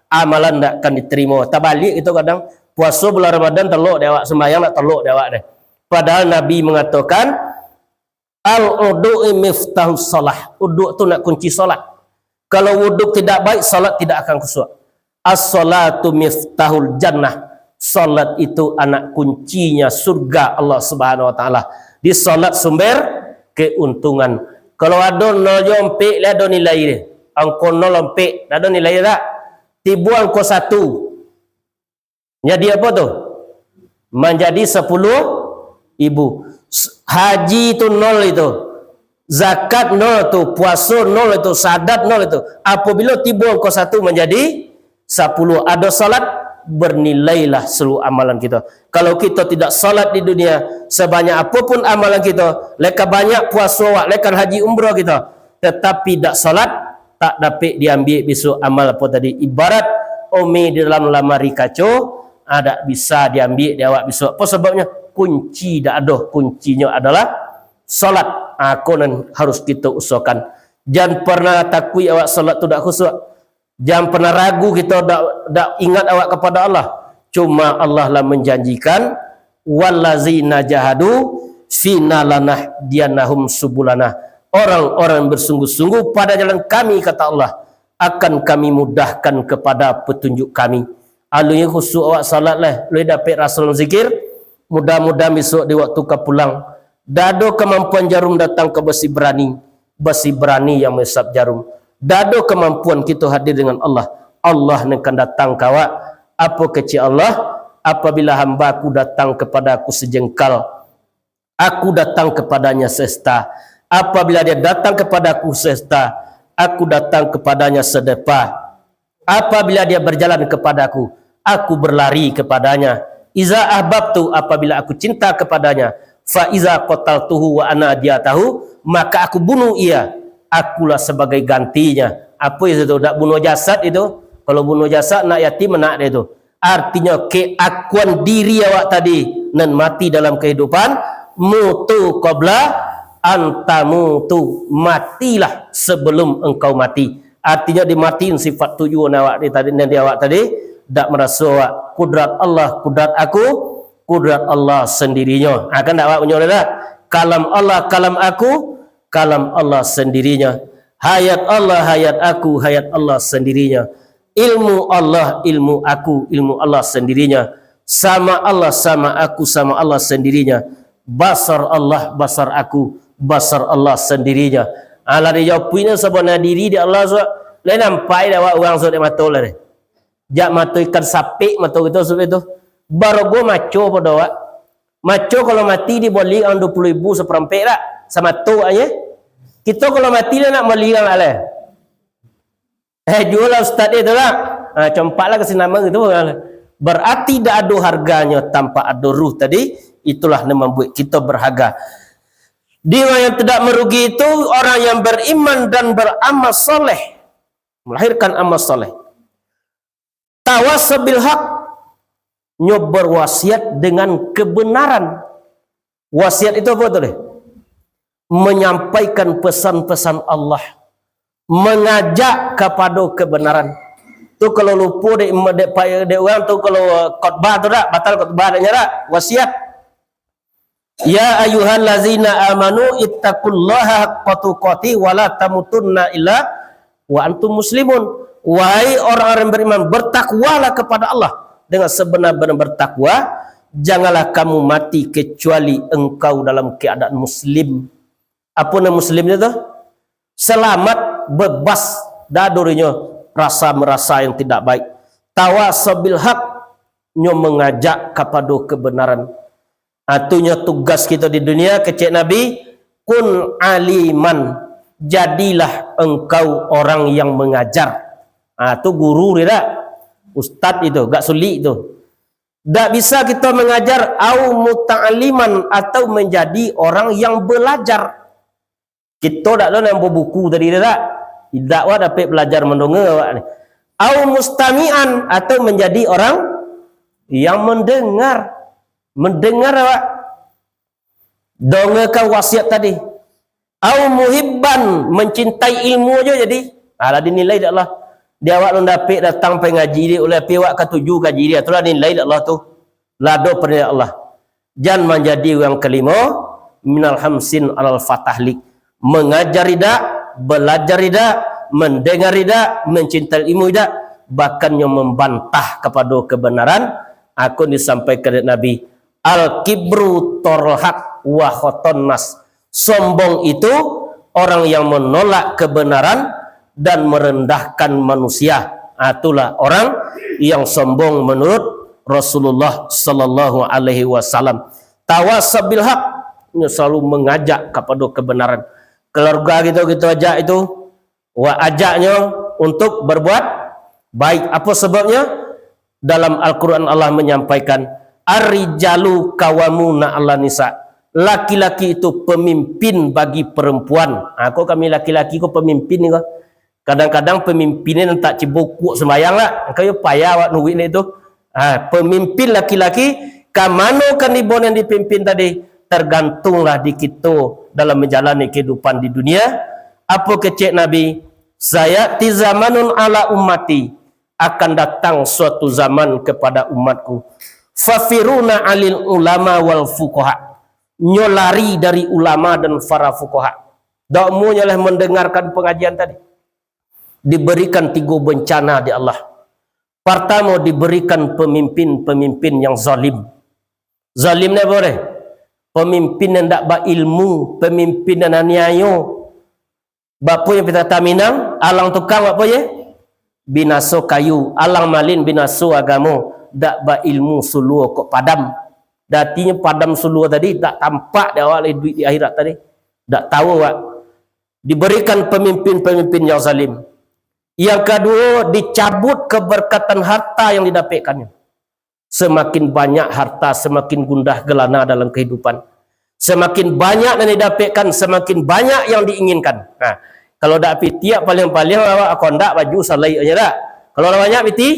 amalan ndak akan ditarimo. Tabaliak kito kadang, puaso bulan Ramadan talok dek awak, sumbayang ndak talok dek awak deh. Padahal Nabi mangatokan, "Al-wudu'u miftahus shalah." Wuduk tu nak kunci salat. Kalau wuduk tidak baik, salat tidak akan khusyuk. "As-shalatu miftahul jannah." Salat itu anak kuncinya surga Allah Subhanahu wa Taala. Di salat sumber keuntungan. Kalau ado nol jo ompek, lah ado nilai dia. Angko nol ompek, dah ado nilai tak? Tibo angko satu. Jadi apa tu? Manjadi sapuluah ribu. S-, haji tu nol itu. Zakat nol tu, puaso nol itu, sadat nol itu. Apabila tibo angko satu manjadi sapuluah, ado salat, bernilailah seluruh amalan kita. Kalau kita tidak salat di dunia, sebanyak apapun amalan kita, leka banyak puaso awak, leka haji umrah kita, tetapi dak salat, tak dapek diambiak besok amal apa tadi. Ibarat ome di dalam lamari kaco, ah, dak bisa diambiak di awak besok. Apa sebabnya? Kunci dak ado, kuncinyo adalah salat. Ah, ko nan harus kita usahakan. Jan pernah takuik awak salat tu dak khusyuk. Jan pernah ragu kita dak, dak ingat awak kepada Allah. Cuma Allah lah menjanjikan, "Wallazina jahadu fina lanahdiyannahum subulana." Orang-orang bersungguh-sungguh pada jalan Kami, kata Allah, akan Kami mudahkan kepada petunjuk Kami. Alun khusyuk awak salat lah, alun dapek raso dalam zikir, mudah-mudahan besok di waktu ka pulang, dak ado kemampuan jarum datang ka besi berani, besi berani yang menghisap jarum. Dak ado kemampuan kita hadir dengan Allah. Allah nan akan datang ka awak. Apa kecek Allah? "Apabila hamba-Ku datang kepada-Ku sejengkal, Aku datang kepadanya sehasta. Apabila dia datang kepada-Ku sehasta, Aku datang kepadanya sedepa. Apabila dia berjalan kepada-Ku, Aku berlari kepadanya. Iza ahbabtu, apabila Aku cinta kepadanya, fa iza qataltuhu wa ana diyatahu, maka Aku bunuh ia. Akulah sebagai gantinya." Apa itu tu? Dak bunuh jasad itu. Kalau bunuh jasad, nak yatim, nak dia tu. Artinyo, keakuan diri awak tadi nan mati dalam kehidupan, "Mutu qabla an tamutu," matilah sebelum engkau mati. Artinyo, dimatiin sifat tujuan awak di tadi, nan di awak tadi, dak maraso awak, kudrat Allah, kudrat aku, kudrat Allah sendirinyo. Ha, kan dak awak punyo dah? Kalam Allah, kalam aku, kalam Allah sendirinyo. Hayat Allah, hayat aku, hayat Allah sendirinyo. Ilmu Allah, ilmu aku, ilmu Allah sendirinyo. Sama Allah, sama aku, sama Allah sendirinya. Basar Allah, basar aku, basar Allah sendirinya. Alah dijawab punya sabana diri di Allah, so, lain nampak dak awak urang so dek mato lah deh. Jak mato ikan sapek mato kito sudah tu. Barogo maco pado awak. Maco kalau mati diboli ang dua puluh ribu saparampek dak? Samato aja. Kito kalau mati dah nak boli ang lah. Eh, jual lah ustaz dia tu lah. Ha, compaklah kasi nama gitu. Berarti dak ado harganyo tanpa ado ruh tadi, itulah yang membuat kita berharga. Di orang yang tidak merugi itu orang yang beriman dan beramal soleh, melahirkan amal soleh. Tawasau bil haq, nyo berwasiat dengan kebenaran. Wasiat itu apa tu deh? Menyampaikan pesan-pesan Allah, mengajak kapado kebenaran. Tu kalau lupo dek, dek, dek urang tu kalau khotbah tu dak, batal khotbah dak nyo dak? Wasiat. Ya ayyuhallazina amanu ittaqullaha haqqa tuqatih wa la tamutunna illa wa antum muslimun. Wahai orang-orang yang beriman, bertakwalah kepada Allah dengan sebenar-benar bertakwa. Janganlah kamu mati kecuali engkau dalam keadaan muslim. Apo nan muslim itu tu? Selamat, bebas, dak ado dinyo rasa merasa yang tidak baik. Tawasau bil haq, nyo mengajak kapado kebenaran. Atunyo tugas kito di dunia, kecek Nabi, kun aliman, jadilah engkau orang yang mengajar. Ah, tu guru dia dak? Ustaz itu, gak sulik tu. Dak bisa kito mengajar au muta'aliman atau menjadi orang yang belajar. Kito dak lo nan babuku tadi tu dak? Indak awak dapek balajar mandonga awak ni. Au mustami'an atau menjadi orang yang mendengar. Mendengar awak. Dongakan wasiat tadi. Au muhibban, mencintai ilmu aja jadi. Alah dinilai dek Allah. Di awak nan dapek datang pangaji di uleh pi awak katuju kaji dia. Itulah dinilai dek Allah tu. Lado pernah Allah. Jan manjadi urang kalimo, minal hamsin alal fatahlik. Mangajari dak, balajari dak, mandangari dak, mancintai ilmu dak, bahkan nyo mambantah kapado kabanaran, aku disampaikan dek Nabi, al kibru torhak wa khoton nas. Sombong itu orang yang menolak kebenaran dan merendahkan manusia. Ah, itulah orang yang sombong menurut Rasulullah sallallahu alaihi wasallam. Tawasau bil haq, nyo selalu mangajak kapado kabanaran. Kaluarga kito, kito ajak itu, wa ajaknyo untuk berbuat baik. Apo sababnyo? Dalam Al-Quran Allah manyampaikan, "Ar-rijalu qawwamuna 'alan nisa." Laki-laki itu pemimpin bagi perempuan. Ha, ko kami laki-laki ko pemimpin ni ko. Kadang-kadang pemimpin ni tak cibukuk sembayang lah. Angkau yo payah awak nuruik ni tu. Ha, pemimpin laki-laki, ka mano kan ibo nan dipimpin tadi? Tergantunglah di kito dalam manjalani kehidupan di dunia. Apo kecek Nabi? "Sayati zamanun ala ummati." Akan datang suatu zaman kepada umatku. Fafiruna alil ulama wal fuqaha. Nyo lari dari ulama dan para fuqaha. Dak mau nyo lah mendengarkan pengajian tadi. Diberikan tigo bencana di Allah. Partamo, diberikan pemimpin-pemimpin yang zalim. Zalim ni apo deh? Pemimpin yang ndak bailmu, pemimpin yang aniayo. Bapo yang pitata Minang, alang tukang bapo ye? Binaso kayu, alang malin binaso agamo, dak bailmu suluah kok padam. Datinyo padam suluah tadi, dak tampak di awak lai duit di akhirat tadi. Dak tahu awak. Diberikan pemimpin-pemimpin yang zalim. Yang kaduo, dicabut keberkatan harta yang didapetkannyo. Semakin banyak harta, semakin gundah gelana dalam kehidupan. Semakin banyak nan didapekkan, semakin banyak yang diinginkan. Nah, kalau dak pitih, paling-paling awak kondak baju salai aja dak. Kalau lah banyak pitih,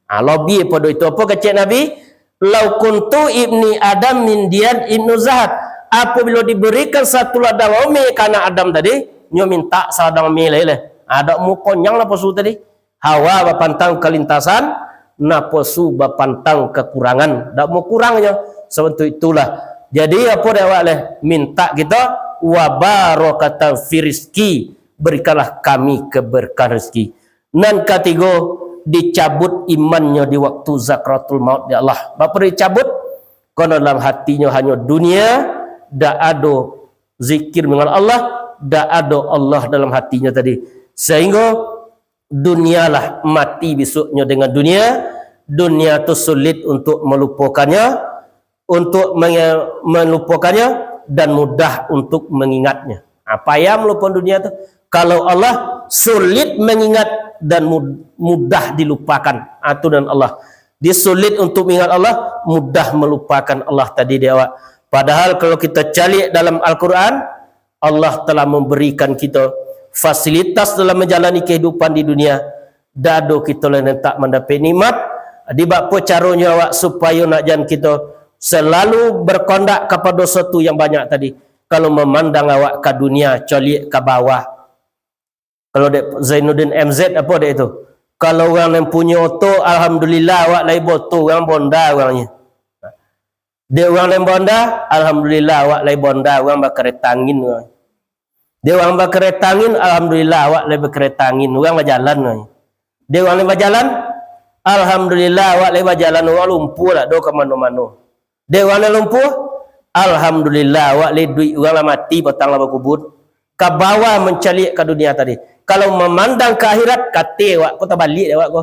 ha, lobi pado itu. Apo kecek Nabi? "Lau kuntu ibni Adam min dian ibnu zahat." Apabila diberikan satu ladang ome ka anak Adam tadi, nyo minta saladang ome lai lah. Ha, dak mukonyang lah pasu tadi. Hawa bapantang kalintasan, naposu bapantang kakurangan. Dak mau kurangnyo. Sabantuk itulah. Jadi, apo dek awak leh? Minta kito, wa barokatan fi rizki. Berikanlah kami keberkahan rezeki. Nan katigo, dicabut imannyo di waktu zakratul maut dek Allah. Bapa dicabut? Karena dalam hatinyo hanyo dunia, dak ado zikir mengingat Allah, dak ado Allah dalam hatinyo tadi. Sehingga dunialah mati besoknyo dengan dunia, dunia tu sulit untuk melupakannya, untuk menge-, melupakannya dan mudah untuk mengingatnya. Apa yang melupakan dunia tu? Kalau Allah sulit mengingat dan mud-, mudah dilupakan. Aturan Allah. Dia sulit untuk mengingat Allah, mudah melupakan Allah tadi di awak. Padahal kalau kita caliak dalam Al-Quran, Allah telah memberikan kita fasilitas dalam menjalani kehidupan di dunia. Dado kita lah nentak mandapek nikmat. Di bapa caronyo awak supayo nak jan kita selalu berkondak kepada sesuatu yang banyak tadi. Kalau memandang awak ke dunia, caliak ke bawah. Kalau dek Zainuddin M Z apa dek itu? Kalau urang nan punyo oto, alhamdulillah, awak lai boto, urang bonda urangnyo. Dek urang lai bonda, alhamdulillah, awak lai bonda, urang bakareta angin urang. Dek urang bakareta angin, alhamdulillah, awak lai bakareta angin, urang bajalan urang. Dek urang lai bajalan, alhamdulillah, awak lai bajalan, urang lumpuah dak do ka mano-mano. Dek urang lai lumpuah, alhamdulillah, awak lai duik, urang lah mati, patang lah bakubur. Ka bawah mancaliak ka dunia tadi. Kalau mamandang ka akhirat, kato awak ko tabaliak dek awak ko.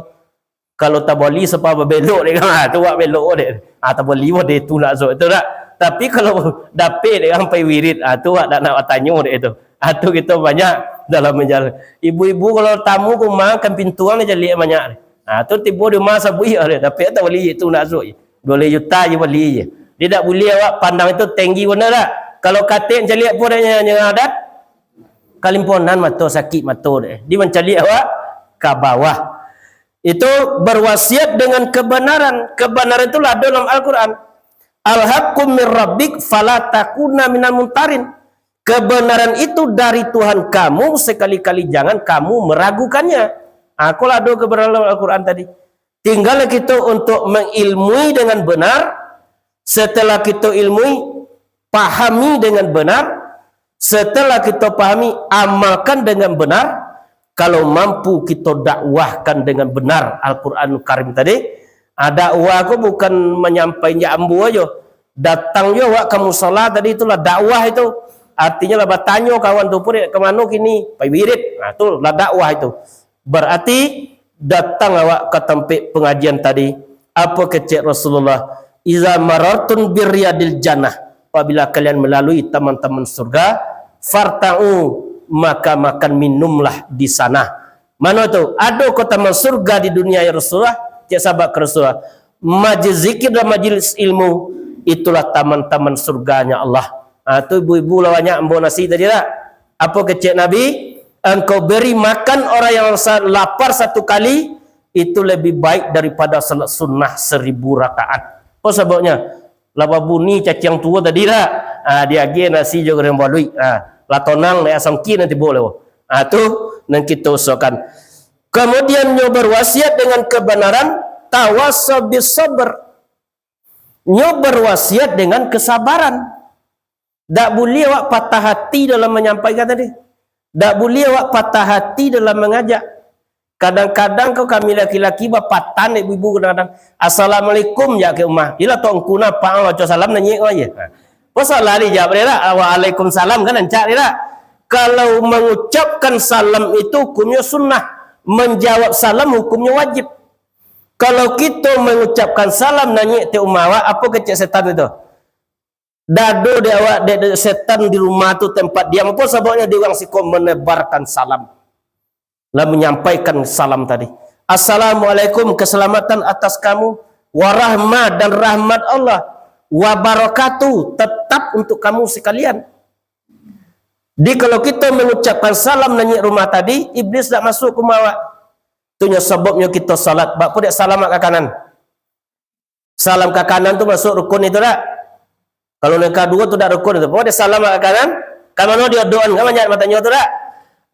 Kalau taboli sapa babelok dek kan, ha, tu awak belok dek. Ha, taboli wah dek tu nak sok tu dak. Tapi kalau dapek dek kan pai wirid, ha, tu awak dak nak batanyo dek tu. Ha, tu kito banyak dalam menjalan. Ibu-ibu kalau tamu ka rumah kan pintu ang caliak banyak. Ha, tu tibo di rumah sabuik dek. Dapek taboli tu nak sok. Dua baleh juta je boli je. Dia dak buliah awak pandang itu tinggi bana dak. Kalau katek caliak pun dak nyerah adat. Kalimponan mato, sakik mato dek. Dia mancaliak awak ka bawah. Itu berwasiat dengan kebenaran. Kebenaran itu lah ada dalam Al-Quran. Al-haqqu min rabbik fala takuna minal mumtarin. Kebenaran itu dari Tuhan kamu, sekali-kali jangan kamu meragukannya. Ha, ko lah ado kebenaran dalam Al-Quran tadi. Tinggal kito untuk mengilmui dengan benar. Setelah kito ilmui, pahami dengan benar. Setelah kito pahami, amalkan dengan benar. Kalau mampu kito dakwahkan dengan benar Al-Quran Karim tadi. Ah, dakwah ko bukan manyampai jak ambo ajo. Datang jo awak ka musala tadi, itulah dakwah itu. Artinyo lah batanyo kawan tu, "Purik, ka mano kini?" "Pai wirid." Nah, tu lah dakwah itu. Berarti datang awak ka tampek pangajian tadi. Apo kecek Rasulullah? "Iza marartum birriyadil jannah." Apabila kalian melalui taman-taman surga, "Farta'u," maka makan minumlah di sana. Mano tu? Ado ko taman surga di dunia, ya Rasulullah? Cek sahabat ka Rasulullah. Majlis zikir dan majlis ilmu, itulah taman-taman surganya Allah. Ha, tu ibu-ibu lah banyak ambo nasi tadi dak? Apo kecek Nabi? "Engkau beri makan orang yang sa-, lapar satu kali, itu lebih baik daripada salat sunnah seribu rakaat." Apa sababnya? Lah babunyi caciang tuo tadi dak? Ah, diagiah nasi jo goreng baluik. Ah, lah tonang, lah asam kin nanti boleh. Ah, tu nan kito usahakan. Kemudian nyo berwasiat dengan kebenaran, tawasa bis sabr. Nyo berwasiat dengan kesabaran. Dak buliah awak patah hati dalam manyampaikan tadi. Dak buliah awak patah hati dalam mangajak. Kadang-kadang ko kami laki-laki bapatan, ibu-ibu kadang-kadang, "Assalamualaikum," jak ka umah. Iyolah, Tuangku napa baco salam nanyik ko aja. Nah, masalah dijawab dia lah, "Waalaikumsalam," kan rancak dia lah. Kalau mengucapkan salam itu hukumnya sunnah, menjawab salam hukumnya wajib. Kalau kito mengucapkan salam nanyik ka umah awak, apo kecek setan itu? Dado di awak dek, dek setan di rumah tu tempat diam. Apo sababnya di urang siko menebarkan salam? Lah menyampaikan salam tadi. "Assalamualaikum, keselamatan atas kamu. Warahmah, dan rahmat Allah. Wabarakatuh, tetap untuk kamu sekalian." Di kalau kito mengucapkan salam nanyik rumah tadi, iblis dak masuk ka rumah awak. Tu nyo sababnyo kito salat. Bak pudik salam ka kanan. Salam ka kanan tu masuk rukun itu dak? Kalau nan kaduo tu dak rukun itu. Pokok dia salam ka kanan, ka mano dia doan, kan banyak batanyo tu dak?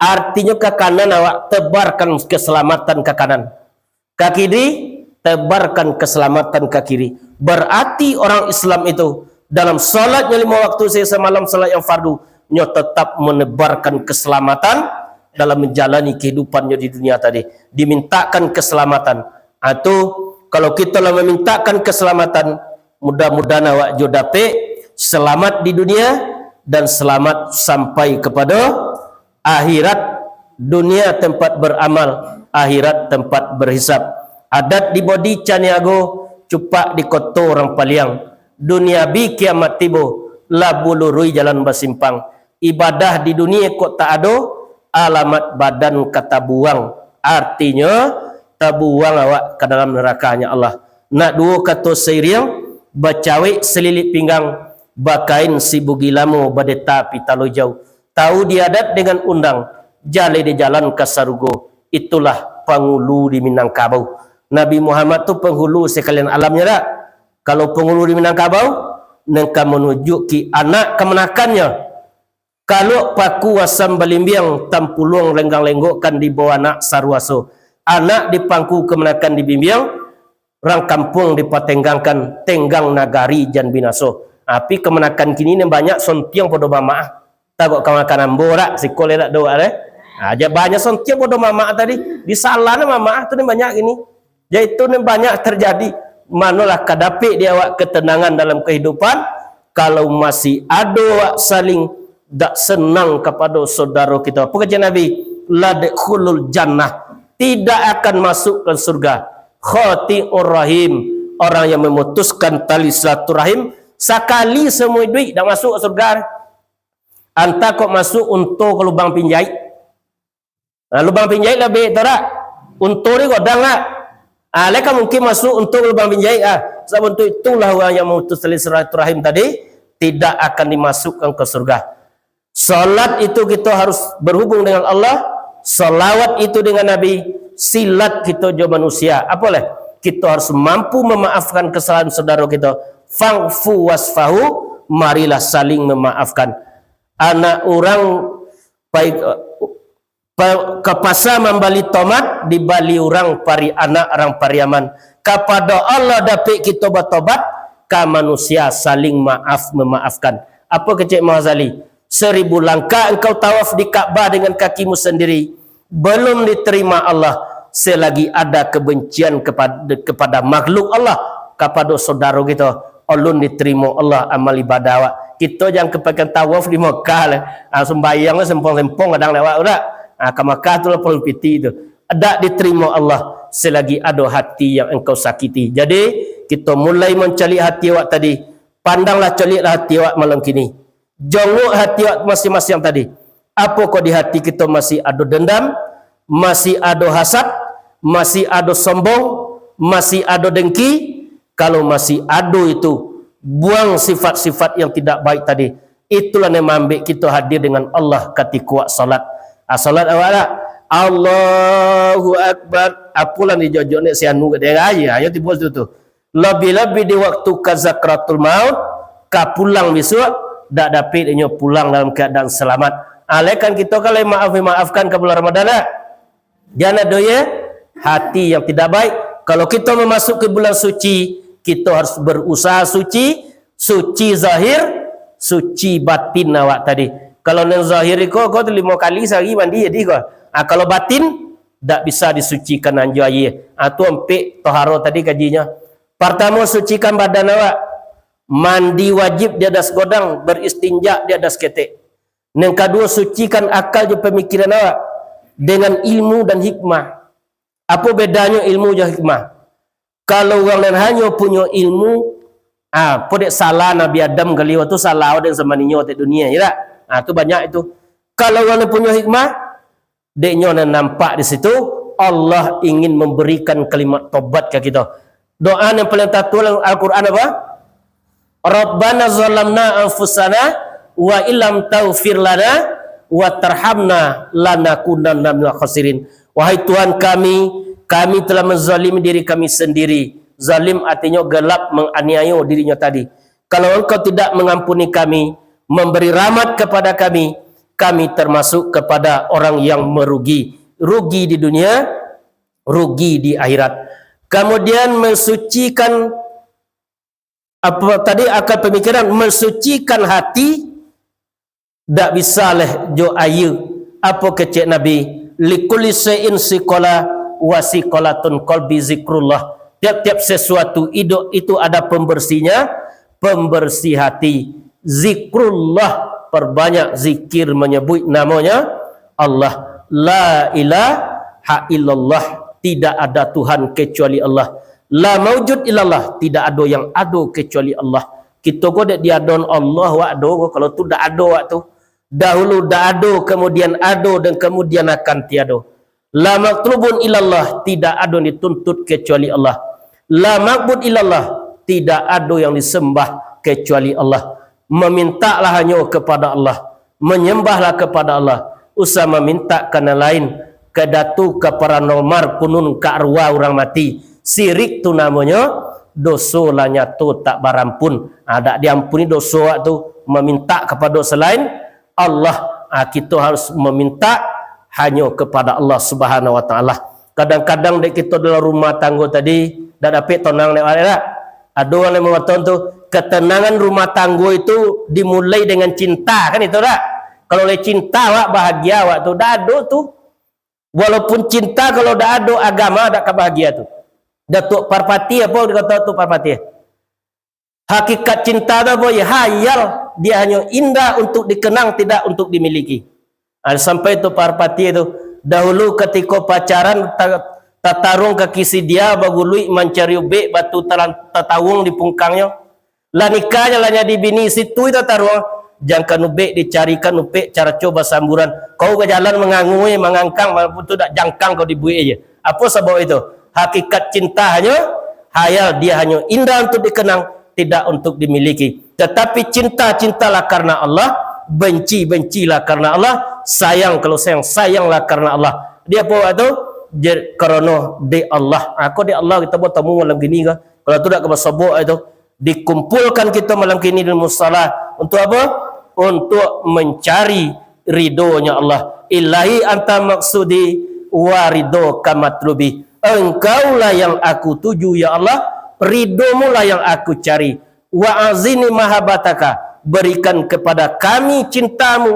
Artinyo ka kanan awak tebarkan keselamatan ka kanan. Ka kiri, tebarkan keselamatan ka kiri. Berarti orang Islam itu dalam salatnya lima waktu sehari semalam, salat yang fardu, nyo tetap menebarkan keselamatan dalam manjalani kahidupannyo di dunia tadi, dimintakan kasalamatan. Atau kalau kito lah mamintakan kasalamatan, mudah-mudahan awak jo dapek salamat di dunia dan salamat sampai kapado akhirat. Dunia tempat baramal, akhirat tempat berhisab. Adat di Bodi Caniago, cupak di koto urang Paliang. Dunia bi kiamat tibo, lah bulurui jalan basimpang. Ibadah di dunia kok tak ado, alamat badan ka tabuang. Artinyo, tabuang awak ka dalam narakanyo Allah. Nak duo kato sairiang, bacawek salilik pinggang, bakain sibugi lamo, badeta pitalo ijau. Tahu di adat dengan undang, jaleh di jalan ka sarugo. Itulah pangulu di Minangkabau. Nabi Muhammad tu panghulu sakalian alamnyo dak? Kalau pangulu di Minangkabau, nan ka manunjuki anak kamanakannyo. Kaluak paku asam balimbiang, tampuluang lenggang-lenggokkan di bawah anak saruaso. Anak di pangku kamanakan dibimbiang, rang kampuang dipatenggangkan, tenggang nagari jan binaso. Tapi kamanakan kini ni banyak sontiang podo mamak ah. Tagok kamanakan ambo dak, siko lelak doa deh. Ha, ja banyak sontiang podo mamak tadi. Di salah ni mamak ah tu ni banyak kini. Yaitu nan banyak terjadi. Manolah ka dapek di awak ketenangan dalam kehidupan, kalau masih ado awak saling dak senang kapado saudaro kito. Apo kecek Nabi? "Ladkhulul jannah." Tidak akan masuk ke surga. Qati'ur rahim, orang yang memutuskan tali silaturahim, sakali seumur iduik dak masuk ke surga. Antah kok masuk unto ke lubang pinjahit. Nah, lubang pinjahit lah bek tu dak? Unto ni godang dak? Ah, lai ka mungkin masuk unto ke lubang pinjahit ah. Sabab unto itulah orang yang memutus tali silaturahim tadi tidak akan dimasukkan ke surga. Salat itu kita harus berhubung dengan Allah, salawat itu dengan Nabi, silat kita jo manusia. Apo lai? Kita harus mampu memaafkan kesalahan saudara kita. Fa'fu wasfahu, marilah saling memaafkan. Anak urang pai pa-, ka pasa mambali tomat, dibali urang pari-, anak urang Pariaman. Kapado Allah dapek kito batobat, ka manusia saling maaf mamaafkan. Apo kecek Imam Ghazali? Seribu langkah engkau tawaf di Ka'bah dengan kakimu sendiri, belum diterima Allah selagi ada kebencian kepada, kepada makhluk Allah, kapado saudaro kito. Alun diterima Allah amal ibadah awak. Kito jan kapakan tawaf di Makkah lah. Ah, sumbayang lah sempong-sempong kadang lewat udah. Ah, ka Makkah tu lah puluh piti tu. Dak diterima Allah selagi ado hati yang engkau sakiti. Jadi, kito mulai mancaliak hati awak tadi. Pandanglah, caliaklah hati awak malam kini. Jongok hati awak masing-masing tadi. Apokoh di hati kito masih ado dendam, masih ado hasad, masih ado sombong, masih ado dengki? Kalau masih ado itu, buang sifat-sifat yang tidak baik tadi. Itulah yang maambek kito hadir dengan Allah katiko salat. Ah, salat awak lah. Allahu Akbar. Apolah ni jojok ni si anu ka dia aja. Ayo tibo situ tu. Lebih-lebih di waktu ka sakaratul maut, ka pulang bisuak, dak dapek inyo pulang dalam keadaan selamat. Alaikan kito kan lai maaf, maafkan ka bulan Ramadan lah. Jan ado ye, hati yang tidak baik. Kalau kito mamasuki bulan suci, kito harus berusaha suci, suci zahir, suci batin awak tadi. Kalau nan zahir iko, ko tu limo kali sehari mandi jadi ko. Ah, kalau batin, dak bisa disucikan anjo aie. Ah, tu ampek toharo tadi kajinyo. Partamo, sucikan badan awak. Mandi wajib di atas godang, beristinja di atas ketek. Nan kaduo, sucikan akal jo pamikiran awak dengan ilmu dan hikmah. Apo bedanyo ilmu jo hikmah? Kalau urang nan hanyo punyo ilmu, ah, apo dek salah Nabi Adam kali waktu salah den samaninyo tek dunia, ya tak? Ah, tu banyak itu. Kalau urang nan punyo hikmah, dek nyo nan nampak di situ, Allah ingin memberikan kalimat tobat ka kito. Doa nan paling tatuo dalam Al-Quran apa? "Rabbana zalamna anfusana wa illam taghfir lana wa tarhamna lanakunanna minal khasirin." Wahai Tuhan kami, kami telah menzalimi diri kami sendiri. Zalim artinyo gelap, menganiayo dirinyo tadi. Kalau Engkau tidak mengampuni kami, memberi rahmat kepada kami, kami termasuk kepada orang yang merugi. Rugi di dunia, rugi di akhirat. Kemudian mensucikan, apa tadi, akal pemikiran, mensucikan hati, dak bisa leh jo aia. Apo kecek Nabi? "Likulli syai'in siqala, wa siqalatun qalbi zikrullah." Tiap-tiap sesuatu idup itu ada pembersihnya, pembersih hati. Zikrullah, perbanyak zikir menyebut namanya Allah. La ilaha illallah, tidak ada Tuhan kecuali Allah. La maujud illallah, tidak ado yang ado kecuali Allah. Kito ko dek diadon Allah wak ado ko, kalau tu dak ado wak tu. Dahulu dak ado, kemudian ado, dan kemudian akan tiado. La matlubun illallah, tidak ado yang dituntut kecuali Allah. La ma'bud illallah, tidak ado yang disembah kecuali Allah. Memintalah hanyo kepada Allah, menyembahlah kepada Allah. Usah maminta ka nan lain, ka datu, ka paranormal, kunun, ka arwah urang mati. Sirik tu namonyo, doso lah nyato tak barampun. Ha, dak diampuni doso awak tu, maminta kapado salain Allah. Ha, kito harus maminta hanyo kepada Allah Subhanahu Wa Taala. Kadang-kadang dek kito dalam rumah tanggo tadi, dak dapek tonang dek awak dak? Ado urang nan mangatokan tu, ketenangan rumah tanggo itu dimulai dengan cinta, kan itu dak? Kalau oleh cinta awak bahagia awak tu, dak ado tu. Walaupun cinta, kalau dak ado agama, dak ka bahagia tu. Datuak Parpatiah, apo dikatakan Datuak Parpatiah? Hakikat cinta tu apo? Ya, hayal. Dia hanyo indah untuk dikenang, tidak untuk dimiliki. Ha, sampai tu Parpatiah tu. Dahulu katiko pacaran, ta-, tataruang kaki sidia, baguluik mancari ubek, batu talan-, tatawuang di pungkangnyo. Lah nikah nyo, lah jadi bini, situ itu taruang. Jangkan ubek dicarikan, ubek caraco basamburan. Kau bajalan mangangui, mangangkang, walaupun tu dak jangkang kau dibuek je. Apo sabab itu? Hakikat cinta hanyo hayal, dia hanyo indah untuk dikenang, tidak untuk dimiliki. Tetapi cinta, cintalah karena Allah, benci, bencilah karena Allah, sayang, kalau sayang, sayanglah karena Allah. Dia apo tu? Je-, karano dek Allah. Ha, kok dek Allah kito batamu malam kini ko? Kalau tu dak ka basobok itu. Dikumpulkan kito malam kini di musala. Untuk apo? Untuk mencari ridho-Nya Allah. Ilahi anta maksudi wa ridhoka matlubi. Engkaulah yang aku tuju, ya Allah. Ridho-Mu lah yang aku cari. Wa azini mahabataka. Berikan kepada kami cinta-Mu.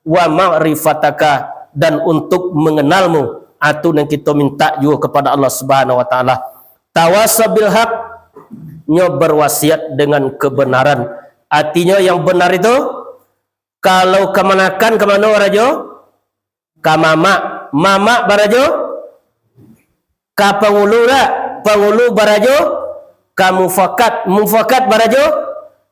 Wa ma'rifataka. Dan untuk mengenal-Mu. Itu nan kito minta juo kepada Allah Subhanahu Wa Taala. Tawasa bil haq, nyo berwasiat dengan kebenaran. Artinyo yang benar itu, kalau kamanakan, ka mano barajo? Ka mamak. Mamak barajo? Ka pangulu dak? Pangulu barajo? Ka mufakat. Mufakat barajo?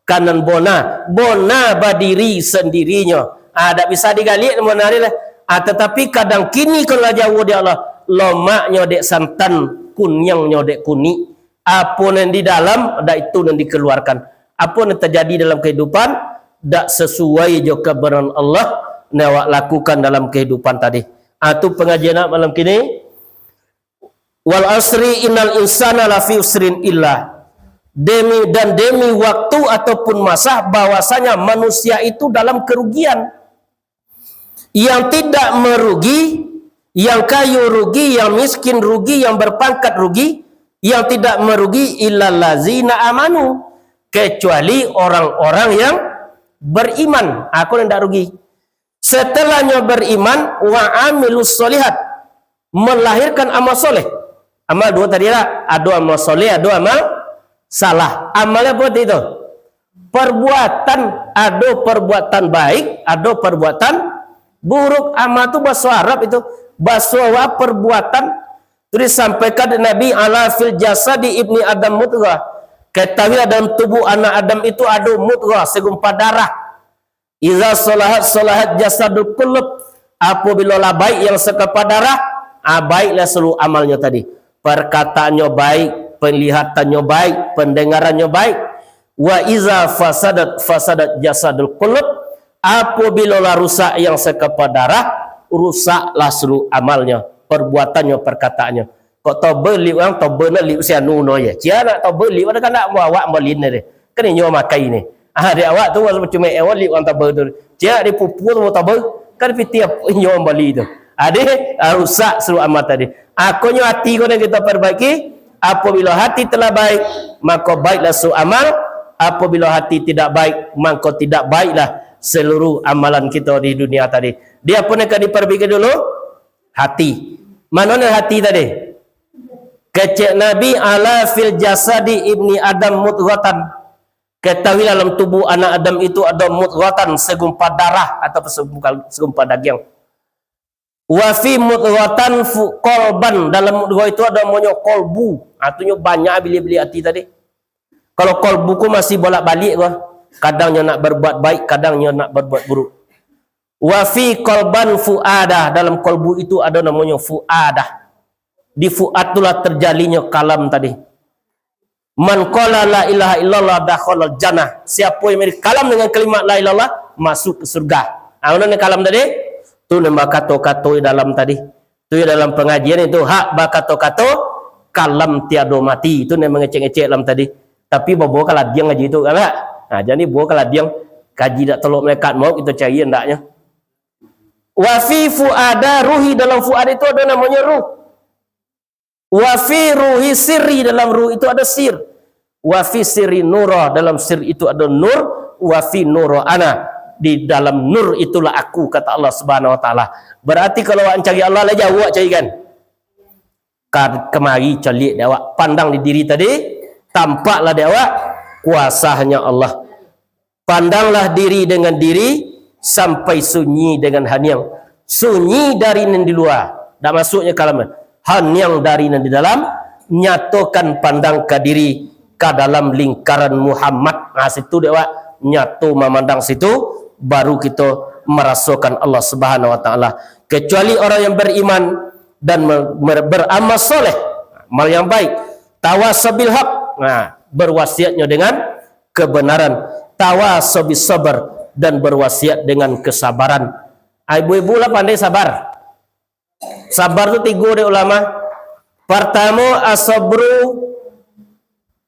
Ka nan bona. Bona badiri sandirinyo. Ah, dak bisa digaliak nan bona tadi lah. Ah, tatapi kadang kini kalau jauah dek Allah, lomaknyo dek santan, kuniangnyo dek kunik. Apo nan di dalam, dak itu nan dikaluarkan. Apo nan tajadi dalam kahidupan, dak sasuai jo kabaran Allah, nan awak lakukan dalam kahidupan tadi. Ah, tu pangajian awak malam kini. Wal asri innal insana lafi usrin illa. Demi, dan demi waktu ataupun masa, bahwasanya manusia itu dalam kerugian. Yang tidak merugi, yang kayo rugi, yang miskin rugi, yang berpangkat rugi, yang tidak merugi illallazina amanu, kecuali orang-orang yang beriman. Aku nan dak rugi. Setelahnyo beriman, wa amilus solihat, melahirkan amal soleh. Amal duo tadi lah, ado amal soleh, ado amal salah. Amal apo tadi tu? Perbuatan, ado perbuatan baik, ado perbuatan buruk. Amal tu baso Arab itu, baso awak perbuatan. Tu disampaikan dek Nabi, "Ala fil jasadi ibni Adam mudghah." Ketahuilah, dalam tubuh anak Adam itu ado mudghah, segumpal darah. "Iza solahat, solahat jasadul kulub." Apabilo lah baik yang segumpal darah, ah, baiklah seluruh amalnyo tadi. Perkataannyo baik, penglihatannyo baik, pendengarannyo baik. "Wa iza fasadat, fasadat jasadul kulub." Apabilo lah rusak yang segumpal darah, rusaklah seluruh amalnyo, perbuatannyo, perkataannyo. Kok toba liuk ang, toba no liuk si anu no ye. Cia nak toba liuk, ada kan nak mau awak malin ni. Kan inyo makai ni. Ah, di awak tu, macam eh, awak liuk ang toba tu. Cia di pupu tu mau toba. Kan piti ap-, inyo bali tu. Ade, ah, rusak seluruh amal tadi. Akonyo ati ko nan kita perbaiki. Apabila hati telah baik, maka baiklah seluruh amal. Apabila hati tidak baik, maka tidak baiklah seluruh amalan kita di dunia tadi. Di apo nan ka diparbaiki dulu? Hati. Mano nan hati tadi? Kecek Nabi, "Ala fil jasadi ibni Adam mudghatan." Ketahuilah, dalam tubuh anak Adam itu ada mudghatan, segumpal darah atau segumpal, segumpal dagiang. "Wa fi mudghatan fu-, qalban." Dalam mudghah itu ada namonyo kolbu. Ha, tu nyo banyak bilik-bilik hati tadi. Kalau kolbu ko masih bolak-balik ko. Kadang nyo nak berbuat baik, kadang nyo nak berbuat buruk. "Wa fi qalban fuadah." Dalam kolbu itu ada namonyo fuadah. Di fuad itulah terjalinyo kalam tadi. "Man qala la ilaha illallah dakhalal jannah." Siapo yang mari kalam dengan kalimat la ilaha illallah, masuk ke surga. Ah, mano nan kalam tadi? Tu nan bakato-kato di dalam tadi. Tu yang dalam pengajian itu, hak bakato-kato, kalam tiado mati. Itu nan mangecek-ngecek dalam tadi. Tapi babawa ka ladiang kaji tu, kan, tak? Nah, jadi bawa ka ladiang, kaji dak tolok malaikat maut, kita cari andaknya. "Wa fi fuada ruhi," dalam fuad itu ada namonyo ruh. "Wa fi ruhi sirri," dalam ruh itu ada sir. "Wa fi sirri nura," dalam sir itu ada nur. "Wa fi nura ana," di dalam nur itulah aku, kata Allah Subhanahu Wa Taala. Berarti kalau awak cari Allah, lah jauah awak cari, kan? Ka-, kemari caliak dek awak, pandang di diri tadi, tampaklah dek awak kuasanya Allah. Pandanglah diri dengan diri sampai sunyi dengan haniang. Sunyi dari nan di lua, dak masuknyo ka dalam. Haniang dari nan di dalam, nyatokan pandang ka diri, ka dalam lingkaran Muhammad. Ha, situ dek awak, nyato mamandang situ, baru kito marasokan Allah Subhanahu Wa Taala. Kecuali orang yang beriman dan mer-, mer-, beramal soleh. Amal yang baik. Tawasaw bil haq. Nah, berwasiatnyo dengan kebenaran. Tawasaw bis sabar, dan berwasiat dengan kesabaran. Ah, ibu-ibu lah pandai sabar. Sabar tu tigo dek ulama. Partamo, asabru,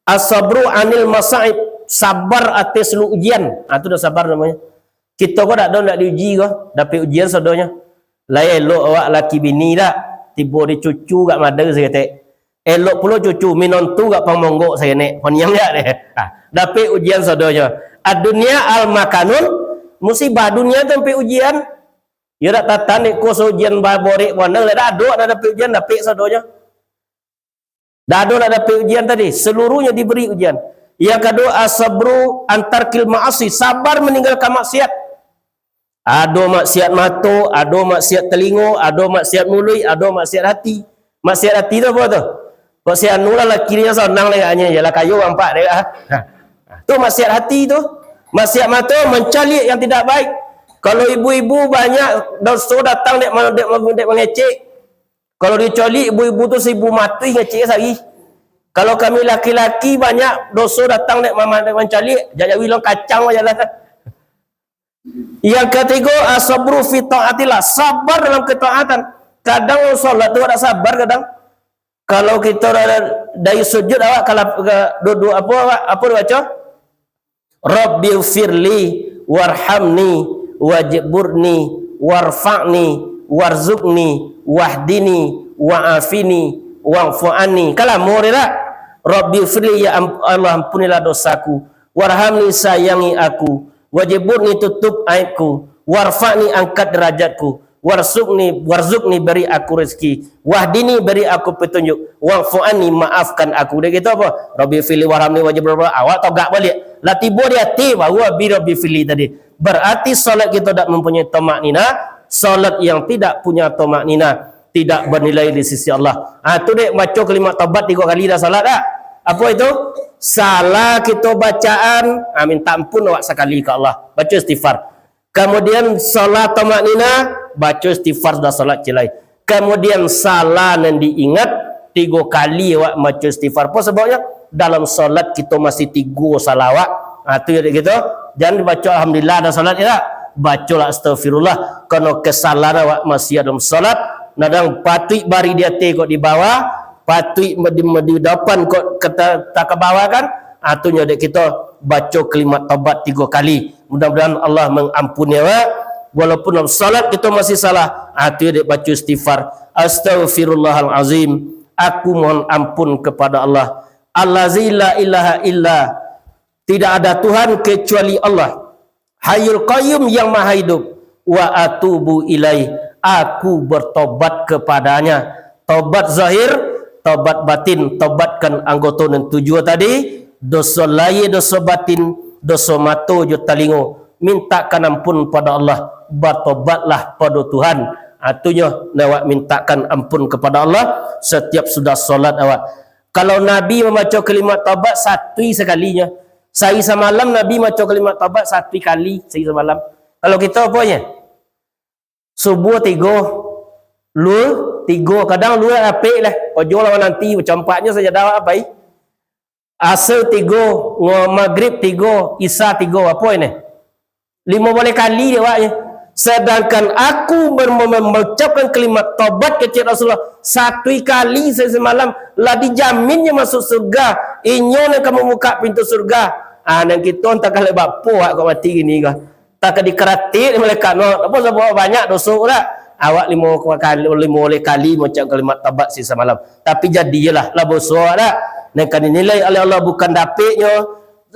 asabru anil masaib, sabar ateh saluruh ujian. Ah, tu dah sabar namonyo. Kito ko dak ado nak diuji ko, dapek ujian sadonyo. Lai elok awak laki bini dak, tibo di cucu gak mada saketek. Elok pulo cucu, minontu gak pamonggok sakenek, poniang jak deh. Ah, dapek ujian sadonyo. Adunia al makanun, musibah dunia tu ampek ujian. Yo dak tatan dek ko saujian baborek buana, lai dak ado nak dapek ujian, dapek sadonyo. Dak ado nak dapek ujian tadi, seluruhnyo diberi ujian. Yang kaduo, asabru antarkil ma'asi, sabar maninggalkan maksiat. Ado maksiat mato, ado maksiat talingo, ado maksiat muluik, ado maksiat hati. Maksiat hati tu apo tu? Kok si anu lah laki dia sanang dek agaknyo, yalah kayo nampak dek, ah. Nah, tu maksiat hati tu. Maksiat mato, mancaliak yang tidak baik. Kalau ibu-ibu banyak doso datang dek ma-, dek ma-, dek mangecek. Kalau dicaliak ibu-ibu tu saribu matuih ngecek sari. Kalau kami laki-laki banyak doso datang dek mama-, dek mancaliak, jak jawi long kacang aja lah. Yang katigo, asabru fi taatillah, sabar dalam ketaatan. Kadang salat tu dak sabar kadang. Kalau kito da-, da-, dari sujud awak kalau ka duduk apo awak, apo dibaco? "Rabbighfirli warhamni wajburni warfa'ni warzuqni wahdini wa'afini wa'fu anni." Kan lamo deh dak? "Rabbighfirli," ya am-, Allah, ampunilah dosaku. "Warhamni," sayangi aku. "Wajburni," tutup aibku. "Warfa'ni," angkat derajatku. "Warzuqni," warzuqni, beri aku rezeki. "Wahdini," beri aku petunjuk. "Wa'fu anni," maafkan aku. Dek kito apo? "Rabbighfirli warhamni wajburni," awak togak baliak. Lah tibo di ati, baru habis "Rabbighfirli" tadi. Berarti salat kito dak mempunyai tamakninah, salat yang tidak punya tamakninah, tidak bernilai di sisi Allah. Ah, tu dek baco kalimat tobat tigo kali dah salat dak? Apo itu? Salah kito bacaan, ah, minta ampun awak sakali ka Allah. Baco istighfar. Kamudian, salah tamakninah, baco istighfar sudah salat cilai. Kamudian, salah nan diingat, tigo kali awak baco istighfar. Apo sababnyo? Dalam salat kito masih tigo salah awak. Ha, tu jadi kito, jan baco alhamdulillah dalam salat, yo dak? Bacolah astagfirullah. Karano kesalahan awak masih dalam salat. Nadang patuik bari di ateh kok di bawah, patuik di, di dapan kok ka ta-, ta-, ka bawah kan? Ha, tu nyo dek kito baco kalimat taubat tigo kali. Mudah-mudahan Allah mengampuni awak. Walaupun dalam salat kito masih salah, ha, tu dek baco istighfar. Astaghfirullahalazim. Aku mohon ampun kepada Allah. Allazi la ilaha illa. Tidak ada Tuhan kecuali Allah. Hayyul Qayyum, yang Maha Hidup. wa atubu ilaih, aku bertobat kepadanya. Tobat zahir, tobat batin, tobatkan anggoto nan tujuah tadi, doso lahia, doso batin, doso mato jo talingo, mintakan ampun pada Allah, batobatlah pado Tuhan. Atunyo, awak mintakan ampun kepada Allah setiap sudah solat awak. Kalau Nabi mambaco kalimat tobat satui sakalinyo, sahari samalam Nabi mambaco kalimat tobat satui kali sahari samalam. Kalau kito aponyo? Subuah tigo, luhur tigo, kadang luhur apek lah. Ojo lah mananti, bacampaknyo sajadah awak apai. Asar tigo, ngo-, magrib tigo, isya tigo, apo ini? Limo baleh kali dek awaknyo. Sedangkan aku ber-, mem-, mengucapkan kalimat tobat kecek Rasulullah satui kali sahari samalam, lah dijaminnyo masuk surga. Inyo nan ka mambukak pintu surga. Ah, nan kito antah ka lek bapo awak kok mati kini ko. Antah ka dikaratik malaikat no. Apo sabab banyak doso dak? Awak limo kali, limo baleh kali mangucapkan kalimat tobat sahari samalam. Tapi jadilah lah doso dak? Nan ka dinilai oleh Allah bukan dapeknyo,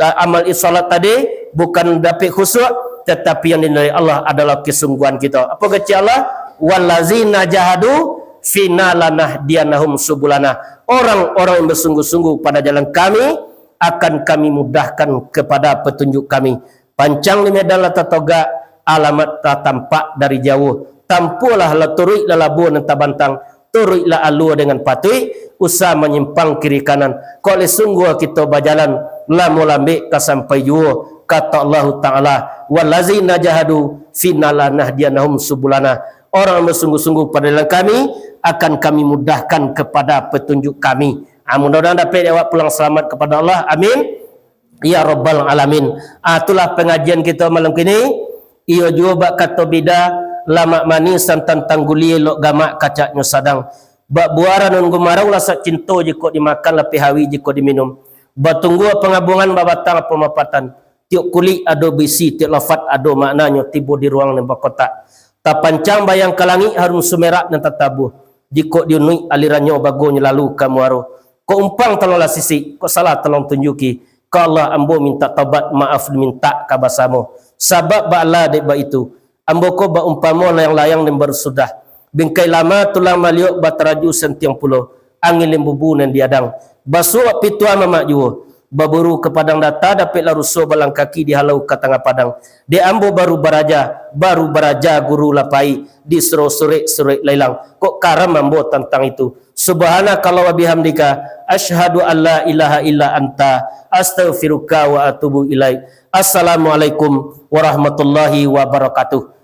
ah, amal isolat tadi, bukan dapek khusyuk, tetapi yang dinilai Allah adalah kesungguhan kita. Apa kecek Allah? "Wallazina jahadu fina lanahdiyannahum subulana." Orang-orang yang bersungguh-sungguh pada jalan Kami, akan Kami mudahkan kepada petunjuk Kami. Pancang di medan lah tatogak, alamat lah tampak dari jauah. Tampualah lah turuiklah labuah nan tabantang, turuiklah alua dengan patuik, usah manyimpang kiri kanan. Kok lai sungguah kito bajalan, lamo lambek ka sampai juo, kato Allahu Ta'ala, "Wallazina jahadu fina lanahdiyannahum subulana." Orang yang bersungguh-sungguh pada jalan Kami, akan Kami mudahkan kepada petunjuk Kami. Ah, mudah-mudahan dapek awak pulang selamat kepada Allah. Amin. Ya Rabbal Alamin. Ah, itulah pengajian kita malam kini. Iyo juo bak kato bida, lamak manih santan tanggulia, lok gamak kacaknyo sadang. Bak buah ranun gumarau, lasak cinto jikok dimakan, lapeh hawi jikok diminum. Batunggua pangabungan babatang pamapatan. Tiok kulik ado bisi, tiok lafat ado maknanyo, tibo di ruang nan bakotak. Tapancang bayang ka langik, harum sumerak nan tatabuah. Jikok diunuik alirannyo, bagonyo lalu ka muaro. Kok umpang tolong lah sisik, kok salah tolong tunjuki. Ka Allah ambo mintak tobat, maaf mintak ka basamo. Sabab baalah dek baitu, ambo ko baumpamo layang-layang nan baru sudah. Bingkai lama tulang maliok, bataraju santiang pulo, angin limbubu nan diadang. Basuak pituah mamak juo, baburu ka padang data, dapeklah ruso balang kaki, dihalau ka tangah padang. Dek ambo baru baraja, baru baraja guru lah pai, disuruah surek-surek lah ilang. Kok karam ambo tantang itu. Subhanakallahumma wa bihamdika, asyhadu an la ilaha illa anta, astaghfiruka wa atubu ilaik. Assalamualaikum warahmatullahi wabarakatuh.